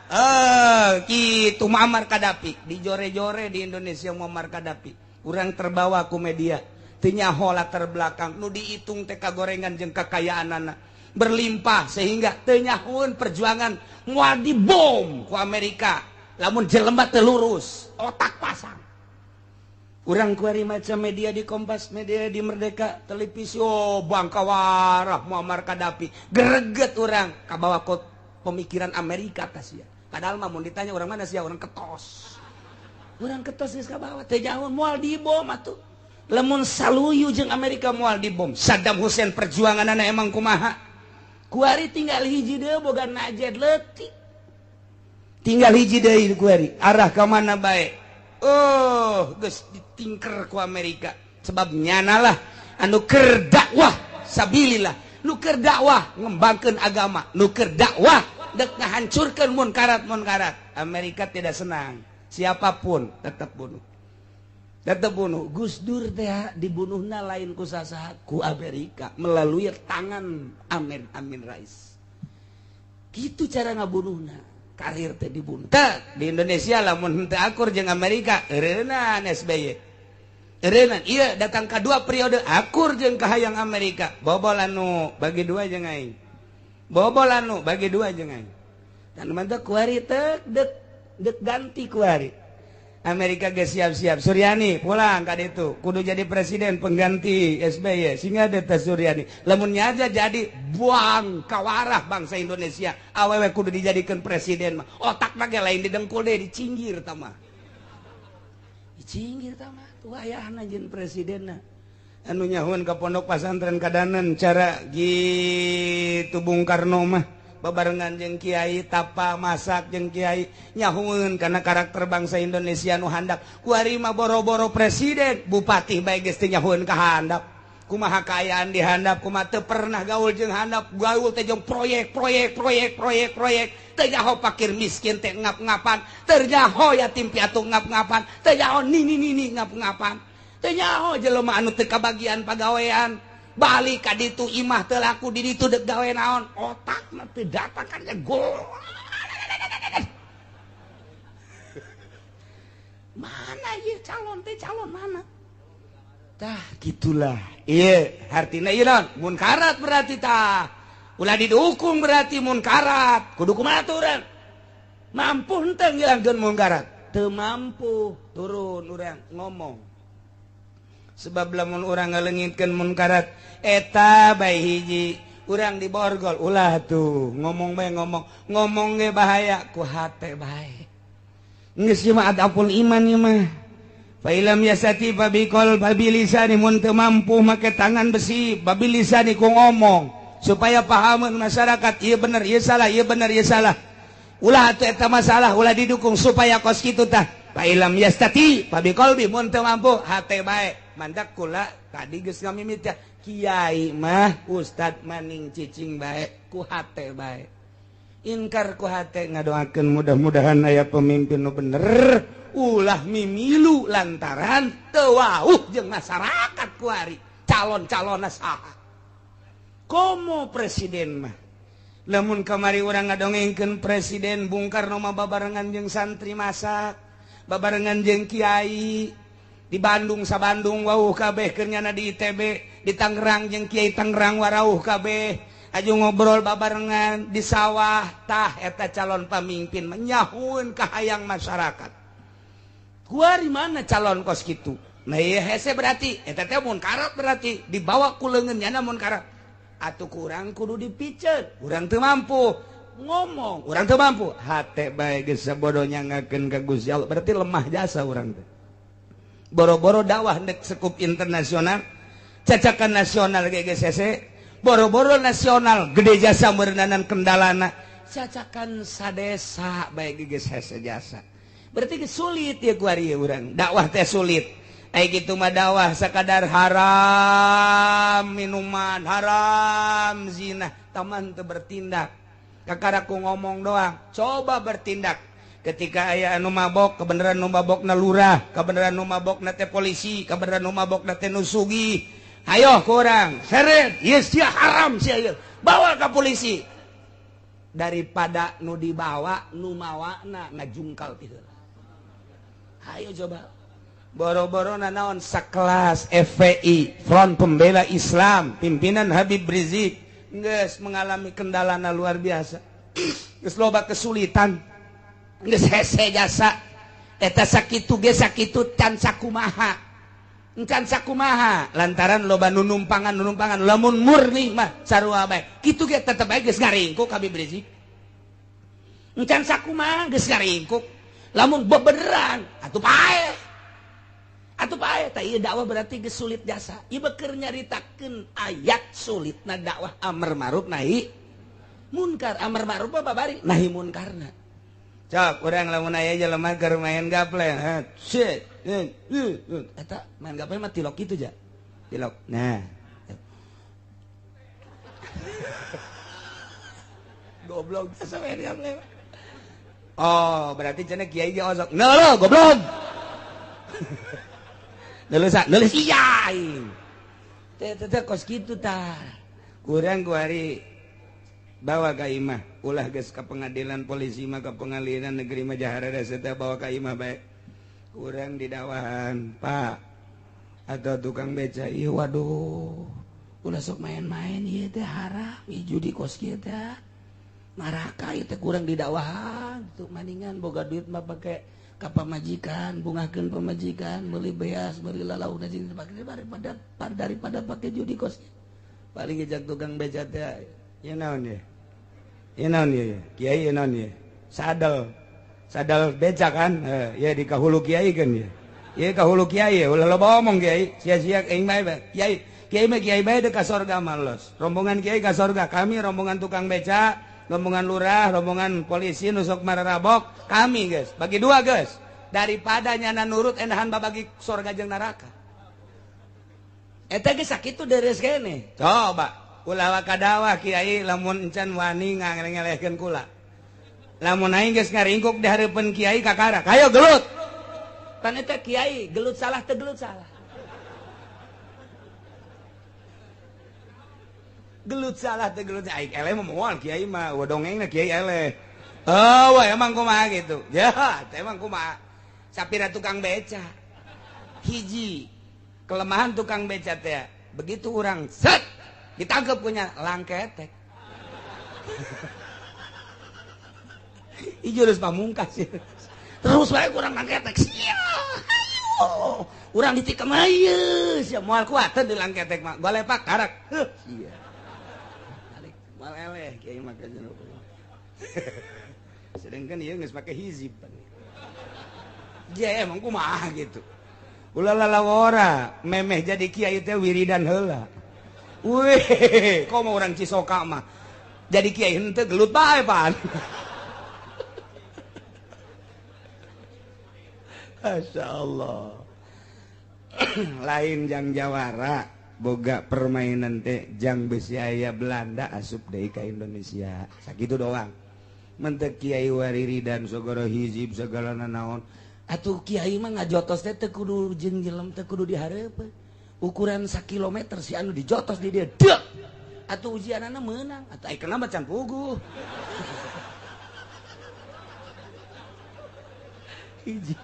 gitu Muammar Gaddafi. Dijore-jore di Indonesia Muammar Gaddafi. Urang terbawa ku media, teu nyaho latar belakang nu dihitung teh kagorengan jeung kekayaanana berlimpah sehingga teu nyahoeun perjuangan moal dibom ku Amerika lamun jelema teu lurus otak pasang. Urang kuari macam media di Kompas, media di Merdeka, televisi, oh bangkawarah Muammar Gaddafi, greget urang kabawa ku pemikiran Amerika tas ya. Padahal mah mun ditanya orang mana sih, orang ketos. Orang ketos geus kabawa teu jauh moal dibom atuh. Lamun saluyu jeung Amerika moal dibom. Saddam Hussein perjuanganana emang kumaha? Kuari tinggal hiji deui boga najed leutik. Tinggal hiji deui kuari, arah ka mana bae. Oh, geus ditingker ku Amerika. Sebab nyanalah anu keur dakwah sabilillah, nu keur dakwah ngembangkeun agama, nu keur dakwah dek ngahancurkeun munkarat-munkarat. Amerika tidak senang. Siapapun tetap bunuh. Tetap bunuh. Gus Dur teh dibunuhna lain ku sasaha, ku Amerika melalui tangan Amin Amin Rais. Gitu cara ngabunuhna. Karir teh dibunuh. Teh, di Indonesia lamun henteu akur jeung Amerika, eureunnan SBY. Eureunnan, ieu datang ka dua periode akur jeung kahayang Amerika. Bobol anu bagi dua jeung aing. Bobol anu bagi dua jeung aing. Dan mantap kuari teh dek dek ganti kuari. Amerika geus siap-siap. Suryani pulang ka ditu, kudu jadi presiden pengganti SBY. Sehingga ada teh Suryani. Lamun aja jadi buang kawarah bangsa Indonesia. Awewe kudu dijadikan presiden mah. Otak mah ge lain didengkul deh, dicinggir tah mah. Dicinggir tah mah. Tuh ayahna jeung presidenna. Anu nyahuan ka pondok pasantren kadanan cara gitu Bung Karno mah. Babarengan jeung kiai tapa masak jeung kiai nyahueun kana karakter bangsa Indonesia nu handap. Kuari mah boro-boro presiden, bupati bae geus teu nyahueun ka handap. Kumaha kaayaan di handap, kumaha teu pernah gaul jeung handap, gaul teh jeung proyek proyek proyek proyek proyek. Teu nyaho fakir miskin teh ngap-ngapan, teu nyaho yatim piatu ngap-ngapan, teu nyaho nini-nini ngap-ngapan. Teu nyaho jelema anu teu kabagian pagawean. Balik ka ditu imah teu laku di ditu deuk gawe naon, otakna teu datang kan gol. Mana ieu calon teh, calon mana? Tah gitulah. Ieu hartina ieu naon? Munkarat berarti tah. Ulah didukung berarti munkarat. Kudu kumaha urang? Mampu henteu ngilangkeun munkarat? Teu mampu, turun urang ngomong. Sebab lamun urang ngaleungitkeun munkarat eta bae hiji, urang diborgol ulah tuh ngomong bae ngomong, ngomong ge bahaya ku hate bae. Geus ieu mah adapun iman ieu mah. Fa ilam yasati babiqol babilisani, mun teu mampu make tangan besi, babilisani ku ngomong supaya pahameun masyarakat ieu bener ieu salah, ieu bener ieu salah. Ulah atuh eta masalah ulah didukung supaya kos kitu tah. Fa ilam yastati babiqolbi, mun teu mampu hate bae. Mandak kula tadi geus ngamimit ya, kiai mah ustad maning cicing bae ku hate bae. Inkar ku hate ngadoakeun mudah-mudahan aya pemimpin nu bener, ulah mimilu lantaran teu wauh jeung masyarakat kuari calon-calonna saha. Komo presiden mah lamun kamari urang ngadongengkeun presiden Bung Karno mah babarengan jeung santri masak, babarengan jeung kiai di Bandung sa Bandung wauh kabeh keur nyana di ITB, di Tangerang jeung kiai Tangerang warauh kabeh aju ngobrol babarengan di sawah. Tah eta calon pamimpin menyahueun kahayang masyarakat. Kuari mana calon kos kitu? Nah ieu hese berarti eta teh munkarat, berarti dibawa ku leungeun nyana munkarat. Atuh kurang kudu dipiceun, urang teu mampu ngomong, urang teu mampu hate bae geus sabodo nyangakeun ka Gusti Allah, berarti lemah jasa urang teh. Boro-boro dakwah ndek sekup internasional, cacakan nasional ge geus hese, boro-boro nasional gede jasa meureunanan kendalana, cacakan sadesa bae ge geus hese jasa. Berarti geus sulit ya kuari urang dakwah teh sulit. Ai kitu mah dakwah sakadar haram minuman, haram zina, taman teu bertindak. Kakara ku ngomong doang, coba bertindak. Ketika aya anu mabok, kebenaran nu mabokna lurah, kebenaran nu mabokna teh polisi, kebenaran nu mabokna teh nu sugih. Hayo kurang, seret, ieu sia haram sia ieu. Bawa ka polisi. Daripada nu dibawa, nu mawana ngajungkal ti heula. Hayo coba. Boro-boro nanaon sakelas FPI, Front Pembela Islam, pimpinan Habib Rizik geus mengalami kendalana luar biasa. Geus loba kesulitan. Geus hese jasa. Eta sakitu ge sakitu can sakumaha. Can sakumaha lantaran loba nu numpangan lamun murni mah sarua bae. Kitu ge tetep bae geus ngaringkuk Habib Rizik. Can sakumaha geus ngaringkuk. Lamun bebeneran atuh paeh. Atuh paeh tah ieu dakwah berarti geus sulit jasa. Ieu keur nyaritakeun ayat sulitna dakwah amar ma'ruf nahi munkar. Amar ma'ruf mah babari nahi munkarna. Cok urang lamun aya jelema keur main gaple, shit. Eta main gaple mah tilok kitu ja. Tilok. Nah. Goblok asa main gaple. Oh, berarti cenah kiai ge osok. Neuh goblok. Nulis nulis iya aing. Teh teh kos kitu tah. Kurang kuari bawa ka imah, ulah geus ka pengadilan polisi mah ka pengadilan negeri mah jahara teh bawa ka imah bae. Kurang didakwahan, Pak. Atau tukang beca, ieu waduh. Ulah sok main-main ieu teh haram, ieu judi kos kieu teh. Maraka ieu teh kurang didakwahan, tuh maningan boga duit mah pake ka pamajikan, bungahkeun pamajikan, meuli beas, meuli lalauna jeung daripada pake judi kos. Paling ngejak tukang beca teh, ieu naon ye? Ieu naon ye? Kiai ieu naon ye? Sadel. Sadel beca kan? Ya di kahulu kiai kan ye. Ieu kahulu kiai, ulah loba omong kiai, sia-sia aing mah kiai. Kiai mah kiai bae ka sorga mah los. Rombongan kiai ka sorga, kami rombongan tukang beca, rombongan lurah, rombongan polisi nusok mararabok, kami guys, bagi dua guys. Daripada nyana nurut enahan babagi sorga jeung neraka. Eta ge sakitu deres kene. Coba ulah wakadawah kiai lamun encan wani ngangelehkeun kula. Lamun aing geus ngaringkuk di hareupeun kiai kakara, hayo gelut. Pan eta kiai gelut salah teu gelut salah. Gelut salah teh gelut aing eleh mah moal kiai mah dongengna kiai eleh. Oh, emang kumaha gitu. Ya, emang kumaha. Sapira tukang beca. Hiji kelemahan tukang beca teh, begitu orang set ditangkep punya langketek. Ieu geus pamungkas. Terus bae kurang langketek. Sia. Ayo. Urang ditikam ieu sia moal kuateun di langketek mah. Golepak karak. Heuh sia. Balik moal eleh kiai mah ka jero. Sedangkan ieu geus make hizib. Dia emang kumaha gitu. Ulah lalawora memeh jadi kiai teh wiridan heula. Wih, komo urang Cisoka mah. Jadi kiai henteu gelut bae pan. Masya Allah. Lain jang jawara boga permainan teh jang besi aya Belanda asup deui ka Indonesia. Sakitu doang. Mentek kiai wariridan sagala hizib sagala nanaon. Atuh kiai mah ngajotos teh teu kudu jeung jelem teu kudu dihareupeun. Ukuran sakilometer si anu dijotos di dia. Deuk. Atuh ujianana meunang. Atuh ai kenapa can puguh. Hiji.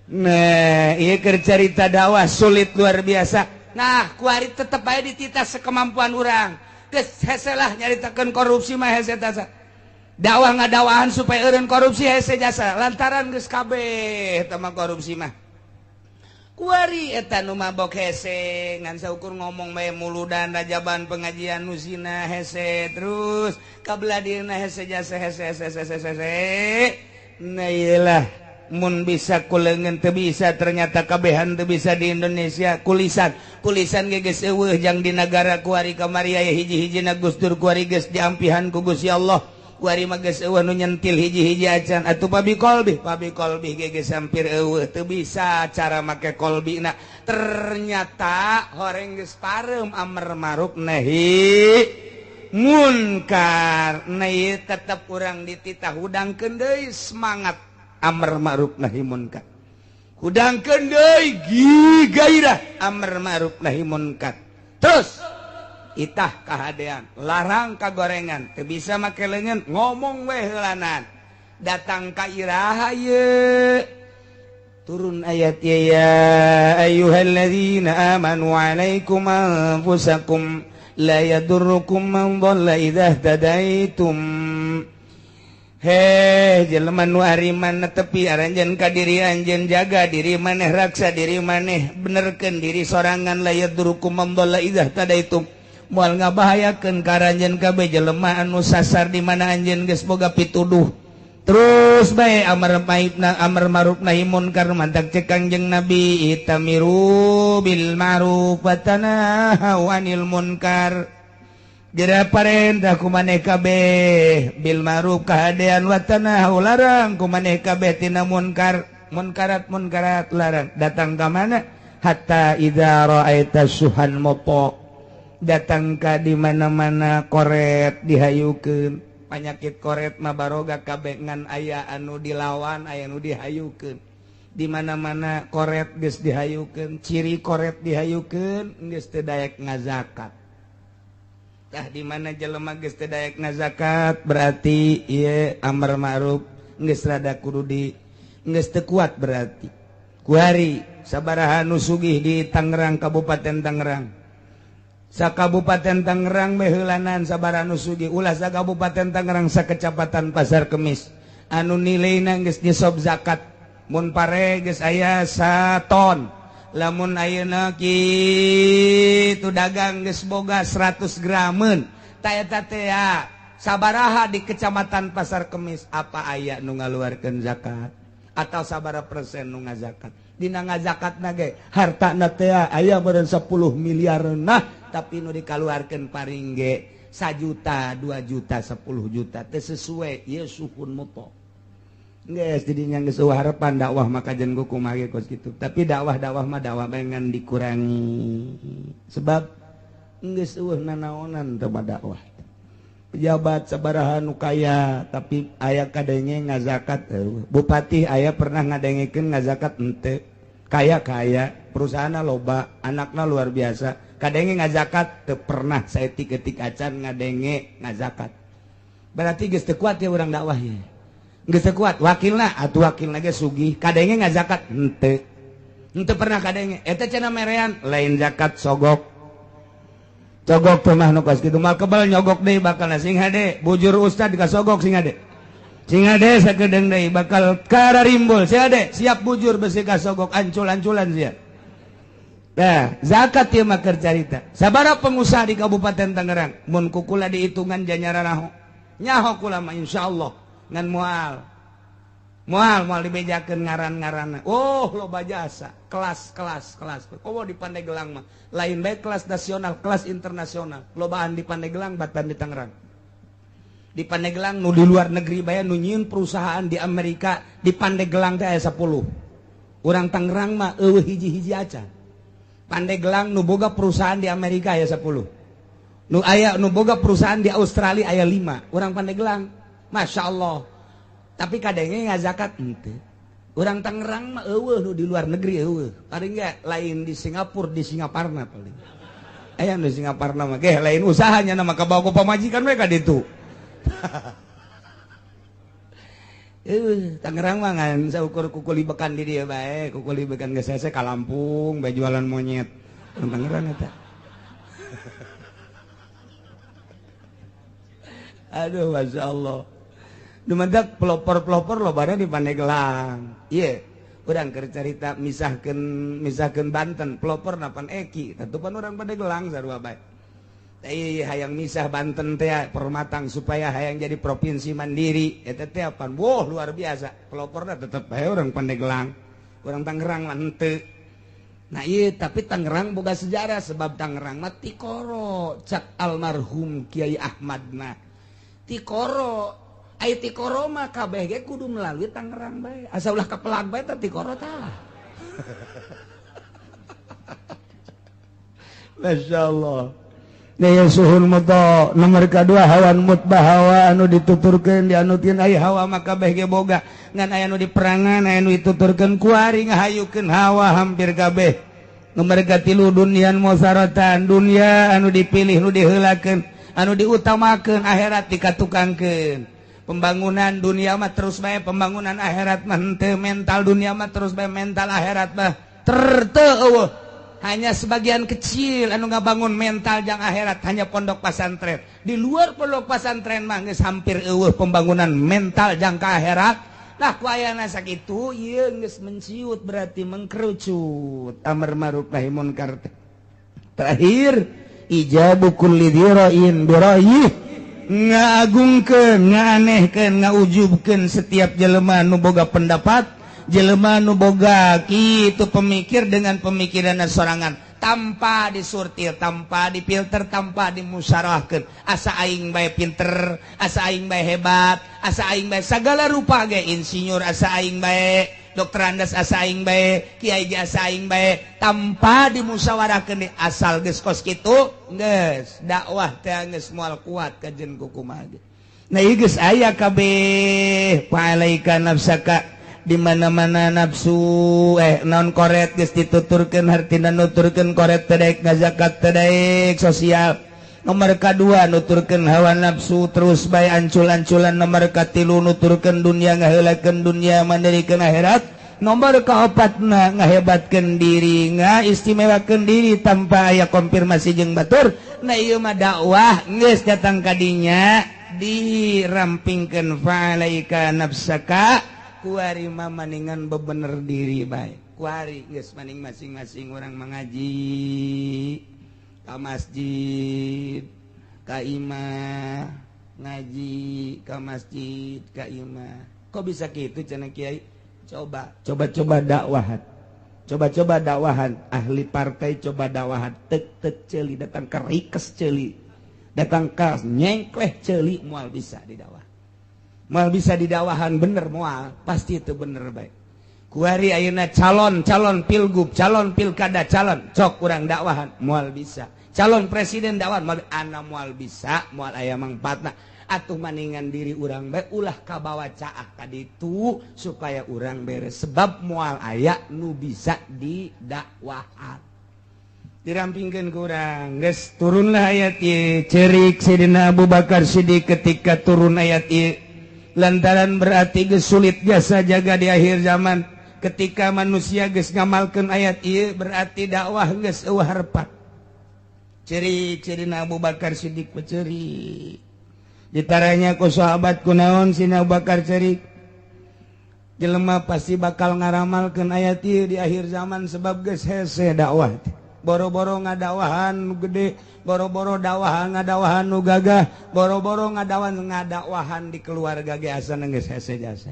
Nah, ieu keur carita dakwah sulit luar biasa. Nah, kuari tetep bae dititah sekemampuan urang. Geus hese lah nyaritakeun korupsi mah hese tasa. Dakwah ngadakwahan supaya eureun korupsi hese jasa lantaran geus kabeh eta mah korupsi mah. Kuari eta nu mabok hese ngan saukur ngomong bae muludan rajaban pengajian nu zina hese terus kabelah dieuna hese jasa hese hese hese hese. Nah ieu mun bisa kulengan teu bisa ternyata kabehan teu bisa di Indonesia kulisan kulisan ge geus eueuh jang di nagara kuari kamari aya hiji-hijina Gus Dur kuari geus diampihan ku Gusti Allah kuari mah geus eueuh nu nyentil hiji-hiji acan atuh pabi kolbi ge geus hampir eueuh teu bisa cara make kolbina ternyata horeng geus pareum amar ma'ruf nahi munkar nah ieu tetep urang dititah hudangkeun deui semangat amar ma'ruf nahi munkar hudangkeun deui gairah amar ma'ruf nahi munkar terus itah kahadean larang kagorengan teu bisa make leungeun ngomong we heulanan datang ka iraha ieu turun ayat ya ayyuhalladzina amanu alaikum anfusakum la yadurrukum man dhalla idza ihtadaitum. Heh jelema nu ariman tepi aranjeun ka diri anjeun jaga diri maneh raksa diri maneh benerkeun diri sorangan la yadurrukum man dhalla idza ihtadaitum moal ngabahayakeun ka aranjeun kabeh jelema anu sasar di mana anjeun geus boga pituduh terus bae amar amar ma'ruf nahi munkar mantak cek Kangjeng Nabi itamiru bil ma'ruf wa tanahau anil munkar. Jera parentah ku maneh kabeh bil ma'ruf kahadean wa tanahau larang ku maneh kabeh tina munkar munkarat munkarat larang datang ka mana hatta idza ra'aita suhan mopo datang ka di mana-mana koret dihayukeun panyakit koret mah baroga kabeh ngan aya anu dilawan aya anu dihayukeun di mana-mana koret geus dihayukeun ciri koret dihayukeun geus teu daek ngazakat. Tah di mana jelema geus teu daek ngazakat berarti ieu amar ma'ruf geus rada kudu di geus teu kuat berarti. Kuari sabaraha nu sugih di Tangerang Kabupaten Tangerang. Sakabupaten Tangerang meheulanan sabaraha nu sugih ulah sakabupaten Tangerang sakecamatan Pasar Kemis anu nilaina geus nisab zakat mun pare geus aya saton. Lamun ayeuna kitu dagang geus boga 100 grameun ta eta teh sabaraha di kecamatan Pasar Kemis apa aya nu ngaluarkeun zakat atau sabaraha persen nu ngazakat dina ngazakatna ge hartana teh aya meureun 10 miliar nah tapi nu dikaluarkeun paring ge 1 juta 2 juta 10 juta teh sesuai ieu suhun muto. Geus jadinya geus eueuh harapan dakwah maka jeung kumaha ge kos kitu. Tapi dakwah-dakwah mah dakwah ngan dikurangi. Sebab geus eueuh nanaonan teh dakwah. Pejabat sabaraha nu kaya tapi aya kadenge ngazakat eueuh. Bupati aya pernah ngadengekeun ngazakat henteu. Kaya-kaya, perusahaan loba, anakna luar biasa. Kadenge ngazakat teu pernah saeutik-eutik acan ngadenge ngazakat. Berarti geus teu kuat ya urang dakwah ye. Geus teu kuat, wakilna atuh wakilna ge sugih, kadenge ngazakat henteu. Henteu pernah kadenge. Eta cenah merean lain zakat sogok. Cogok teh mah nu kos kitu mal kebal nyogok deui bakal sing hade. Bujur ustad kasogok sing hade. Sing hade sakedeung deui bakal kararimbul sing hade. Siap bujur besi kasogok ancul-anculan sia. Nah, zakat ieu mah keur carita. Sabaraha pengusaha di Kabupaten Tangerang mun ku kula dihitungan janyara naho. Nyaho kula mah insyaallah ngan moal. Moal moal dibejakeun ngaran-ngaranna. Oh, loba jasa, kelas-kelas kelas. Komo di Pandeglang mah lain bae kelas nasional, kelas internasional. Lobaan di Pandeglang batan di Tangerang. Di Pandeglang nu di luar negeri bae nu nyieun perusahaan di Amerika, di Pandeglang teh aya 10. Urang Tangerang mah eueuh hiji-hiji acan. Pandeglang nu boga perusahaan di Amerika aya 10. Nu aya nu boga perusahaan di Australia aya 5. Urang Pandeglang, Masya Allah. Tapi kadangnya ngazakat henteu. Urang Tangerang mah eueuh nu di luar negeri eueuh. Paling enggak lain di Singapura, di Singaparna paling. Aya nu Singaparna mah geh lain usahanya nama kabawa ku pamajikan we ka ditu. Tangerang mah ngan saukur kukuli bekan di dieu bae, kukuli bekan geus hese ka Lampung bae jualan monyet. Urang Tangerang eta. Aduh, Masya Allah. Dumadak pelopor-pelopor lobana di Pandeglang. Ieu, urang keur carita misahkeun Banten, pelopor napan Eki, tatupan urang Pandeglang sarua bae. Teh hayang misah Banten teh permatang supaya hayang jadi provinsi mandiri, eta teh apan? Wah, luar biasa. Peloporna tetep bae urang Pandeglang. Urang Tangerang mah henteu. Nah ieu tapi Tangerang boga sejarah sebab Tangerang mah tikoro cak almarhum Kiai Ahmad mah. Tikoro ai tikoro mah kabeh ge kudu melalui Tangerang bae. Asa ulah kapelag bae teh tikoro tah. Masyaallah. Nah, suhun muto nomor kedua hawan mutbah hawa anu dituturkeun dianutkeun ai hawa mah kabeh ge boga ngan aya nu diperangan aya nu dituturkeun kuari ngahayukeun hawa hampir kabeh. Nomor katilu dunian musaratan dunia anu dipilih nu diheulakeun anu diutamakeun akhirat dikatukangkeun. Pembangunan dunia mah terus bae pembangunan akhirat mah henteu, mental dunia mah terus bae mental akhirat mah teu eueuh. Hanya sebagian kecil anu ngabangun mental jang akhirat hanya pondok pesantren. Di luar pondok pesantren mah geus hampir eueuh pembangunan mental jang ka akhirat. Nah ku ayana sakitu ieu geus menciut berarti mengkerucut amar ma'ruf nahi munkar. Terakhir ijabu kulli dzira'in bira'yih, ngagungkeun, nganehkeun, ngaujubkeun setiap jelema nu boga pendapat, jelema nu boga kitu pemikir dengan pemikiran sorangan tanpa disortir, tanpa difilter, tanpa dimusyawarahkeun. Asa aing bae pinter, asa aing bae hebat, asa aing bae sagala rupa ge insinyur, asa aing bae dokter andas, asa aing bae kiai ge asa aing bae, tanpa dimusyawarahkeun asal geus kos kitu geus dakwah teh geus moal kuat kajen kukumaha ge. Nah ieu geus aya kabeh fa'alaika nafsaka di mana-mana nafsu non koret geus dituturkeun hartina nuturkeun koret teh daek ngazakat teh daek sosial. Nomor kadua nuturkeun hawa nafsu terus bae ancul-anculan. Nomor katilu nuturkeun dunia ngaheulakeun dunia mandirikeun akhirat. Nomor kaopatna ngahebatkeun diri ngaistimewakeun diri tanpa aya konfirmasi jeung batur. Nah ieu mah dakwah geus datang ka dinya dirampingkeun fa'alaika nafsaka kuari mah maningan bebener diri bae. Kuari geus maning masing-masing urang mengaji ka masjid ka imah, ngaji ka masjid ka imah. Kok bisa kitu cenah kiai? Coba coba-coba dakwahan. Coba-coba dakwahan ahli partai, coba dakwahan tek-tek ceuli datang ka rikes ceuli. Datang ka nyengkleh ceuli moal bisa didakwah. Moal bisa didakwahan bener moal, pasti itu bener bae. Kuari ayeuna calon-calon pilgub, calon pilkada, calon cok urang dakwahan moal bisa. Calon presiden dakwahan moal, ana moal bisa, moal aya mangfaatna. Atuh maningan diri urang bae ulah kabawa caah ka ditu supaya urang beres, sebab moal aya nu bisa didakwahan, dirampingkeun ku urang. Geus turunlah ayat ieu, cerik Sayyidina Abu Bakar Siddiq ketika turun ayat ieu, lantaran berarti geus sulit jasa jaga di akhir zaman. Ketika manusia geus ngamalkeun ayat ieu, berarti dakwah geus euweuh harepan. Cerik Sayyidina Abu Bakar Siddiq, cerik. Ditaranya ku sahabat, "Kunaon Sina Abu Bakar cerik?" "Jelema pasti bakal ngaramalkeun ayat ieu di akhir zaman, sebab geus hese dakwah. Boro-boro ngadakwahan nu gede, boro-boro dakwahan ngadakwahan nu gagah, boro-boro ngadawan ngadakwahan di keluarga ge asana geus hese jasa.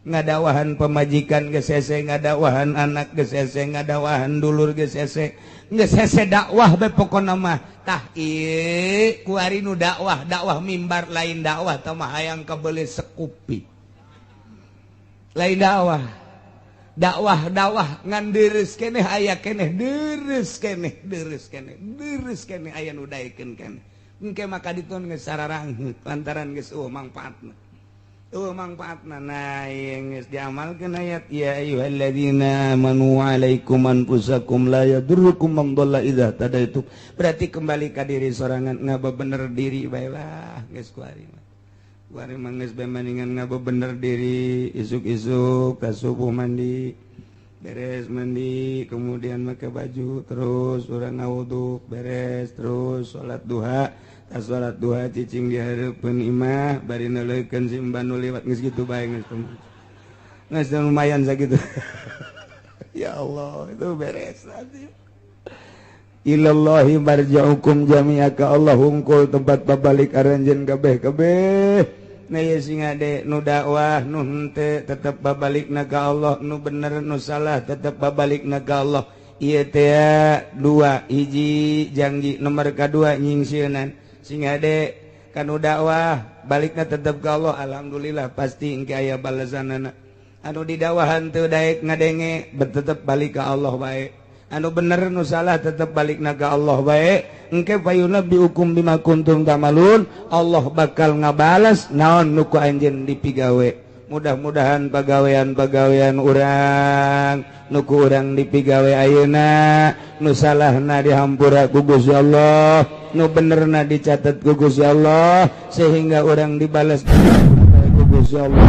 Ngadakwahan pemajikan geus hese, ngadakwahan anak geus hese, ngadakwahan dulur geus hese, geus hese dakwah be pokona mah. Tah, ieu kuari nu dakwah dakwah mimbar lain dakwah tah mah, hayang kabeuli sekupi lain dakwah. Dakwah dakwah ngan deres keneh, aya keneh deres keneh, deres keneh, deres keneh, aya nu daekeun keneh. Engke maka ditun geus sararangheut lantaran geus euweuh mangfaatna, euweuh mangfaatna." Nah, ieu geus diamalkeun ayat ya ayyuhalladzina amanu alaikum anfusakum la yadurrukum man dhalla idza tadaitum. Berarti kembali ka diri sorangan, ngabebener diri bae lah. Geus kuari mah, kuari mah geus bae maningan ngabebener diri. Isuk-isuk ka subuh mandi, beres mandi kemudian make baju, terus urang ngawudu, beres terus salat duha. Tas salat duha cicing di hareupeun imah bari neuleukeun simban nu liwat. Geus kitu bae, geus geus lumayan sakitu. Ya Allah, itu beres nanti. Ilallahi marja'ukum jami'a, ka Allah hungkul tempat babalik aranjeun kabeh kabeh. Nah, ya sing ade nu dakwah nu henteu tetep babalikna ka Allah, nu bener nu salah tetep babalikna ka Allah. Ieu teh dua hiji janji, nomor kadua nyingsieunan. Sing ade kanu dakwah balikna tetep ka Allah, alhamdulillah pasti engke aya balasanana. Anu didakwahan teu daek ngadenge, tetep balik ka Allah bae. Anu bener nu salah tetep balikna ka Allah bae. Engke fayunabbiukum bima kuntum ta'malun, Allah bakal ngabales naon nu ku anjeun dipigawe. Mudah-mudahan pagawean-pagawean urang nu ku urang dipigawe ayeuna, nu salahna dihampura ku Gusti Allah, nu benerna dicatat ku Gusti Allah, sehingga urang dibalas ku Gusti Allah.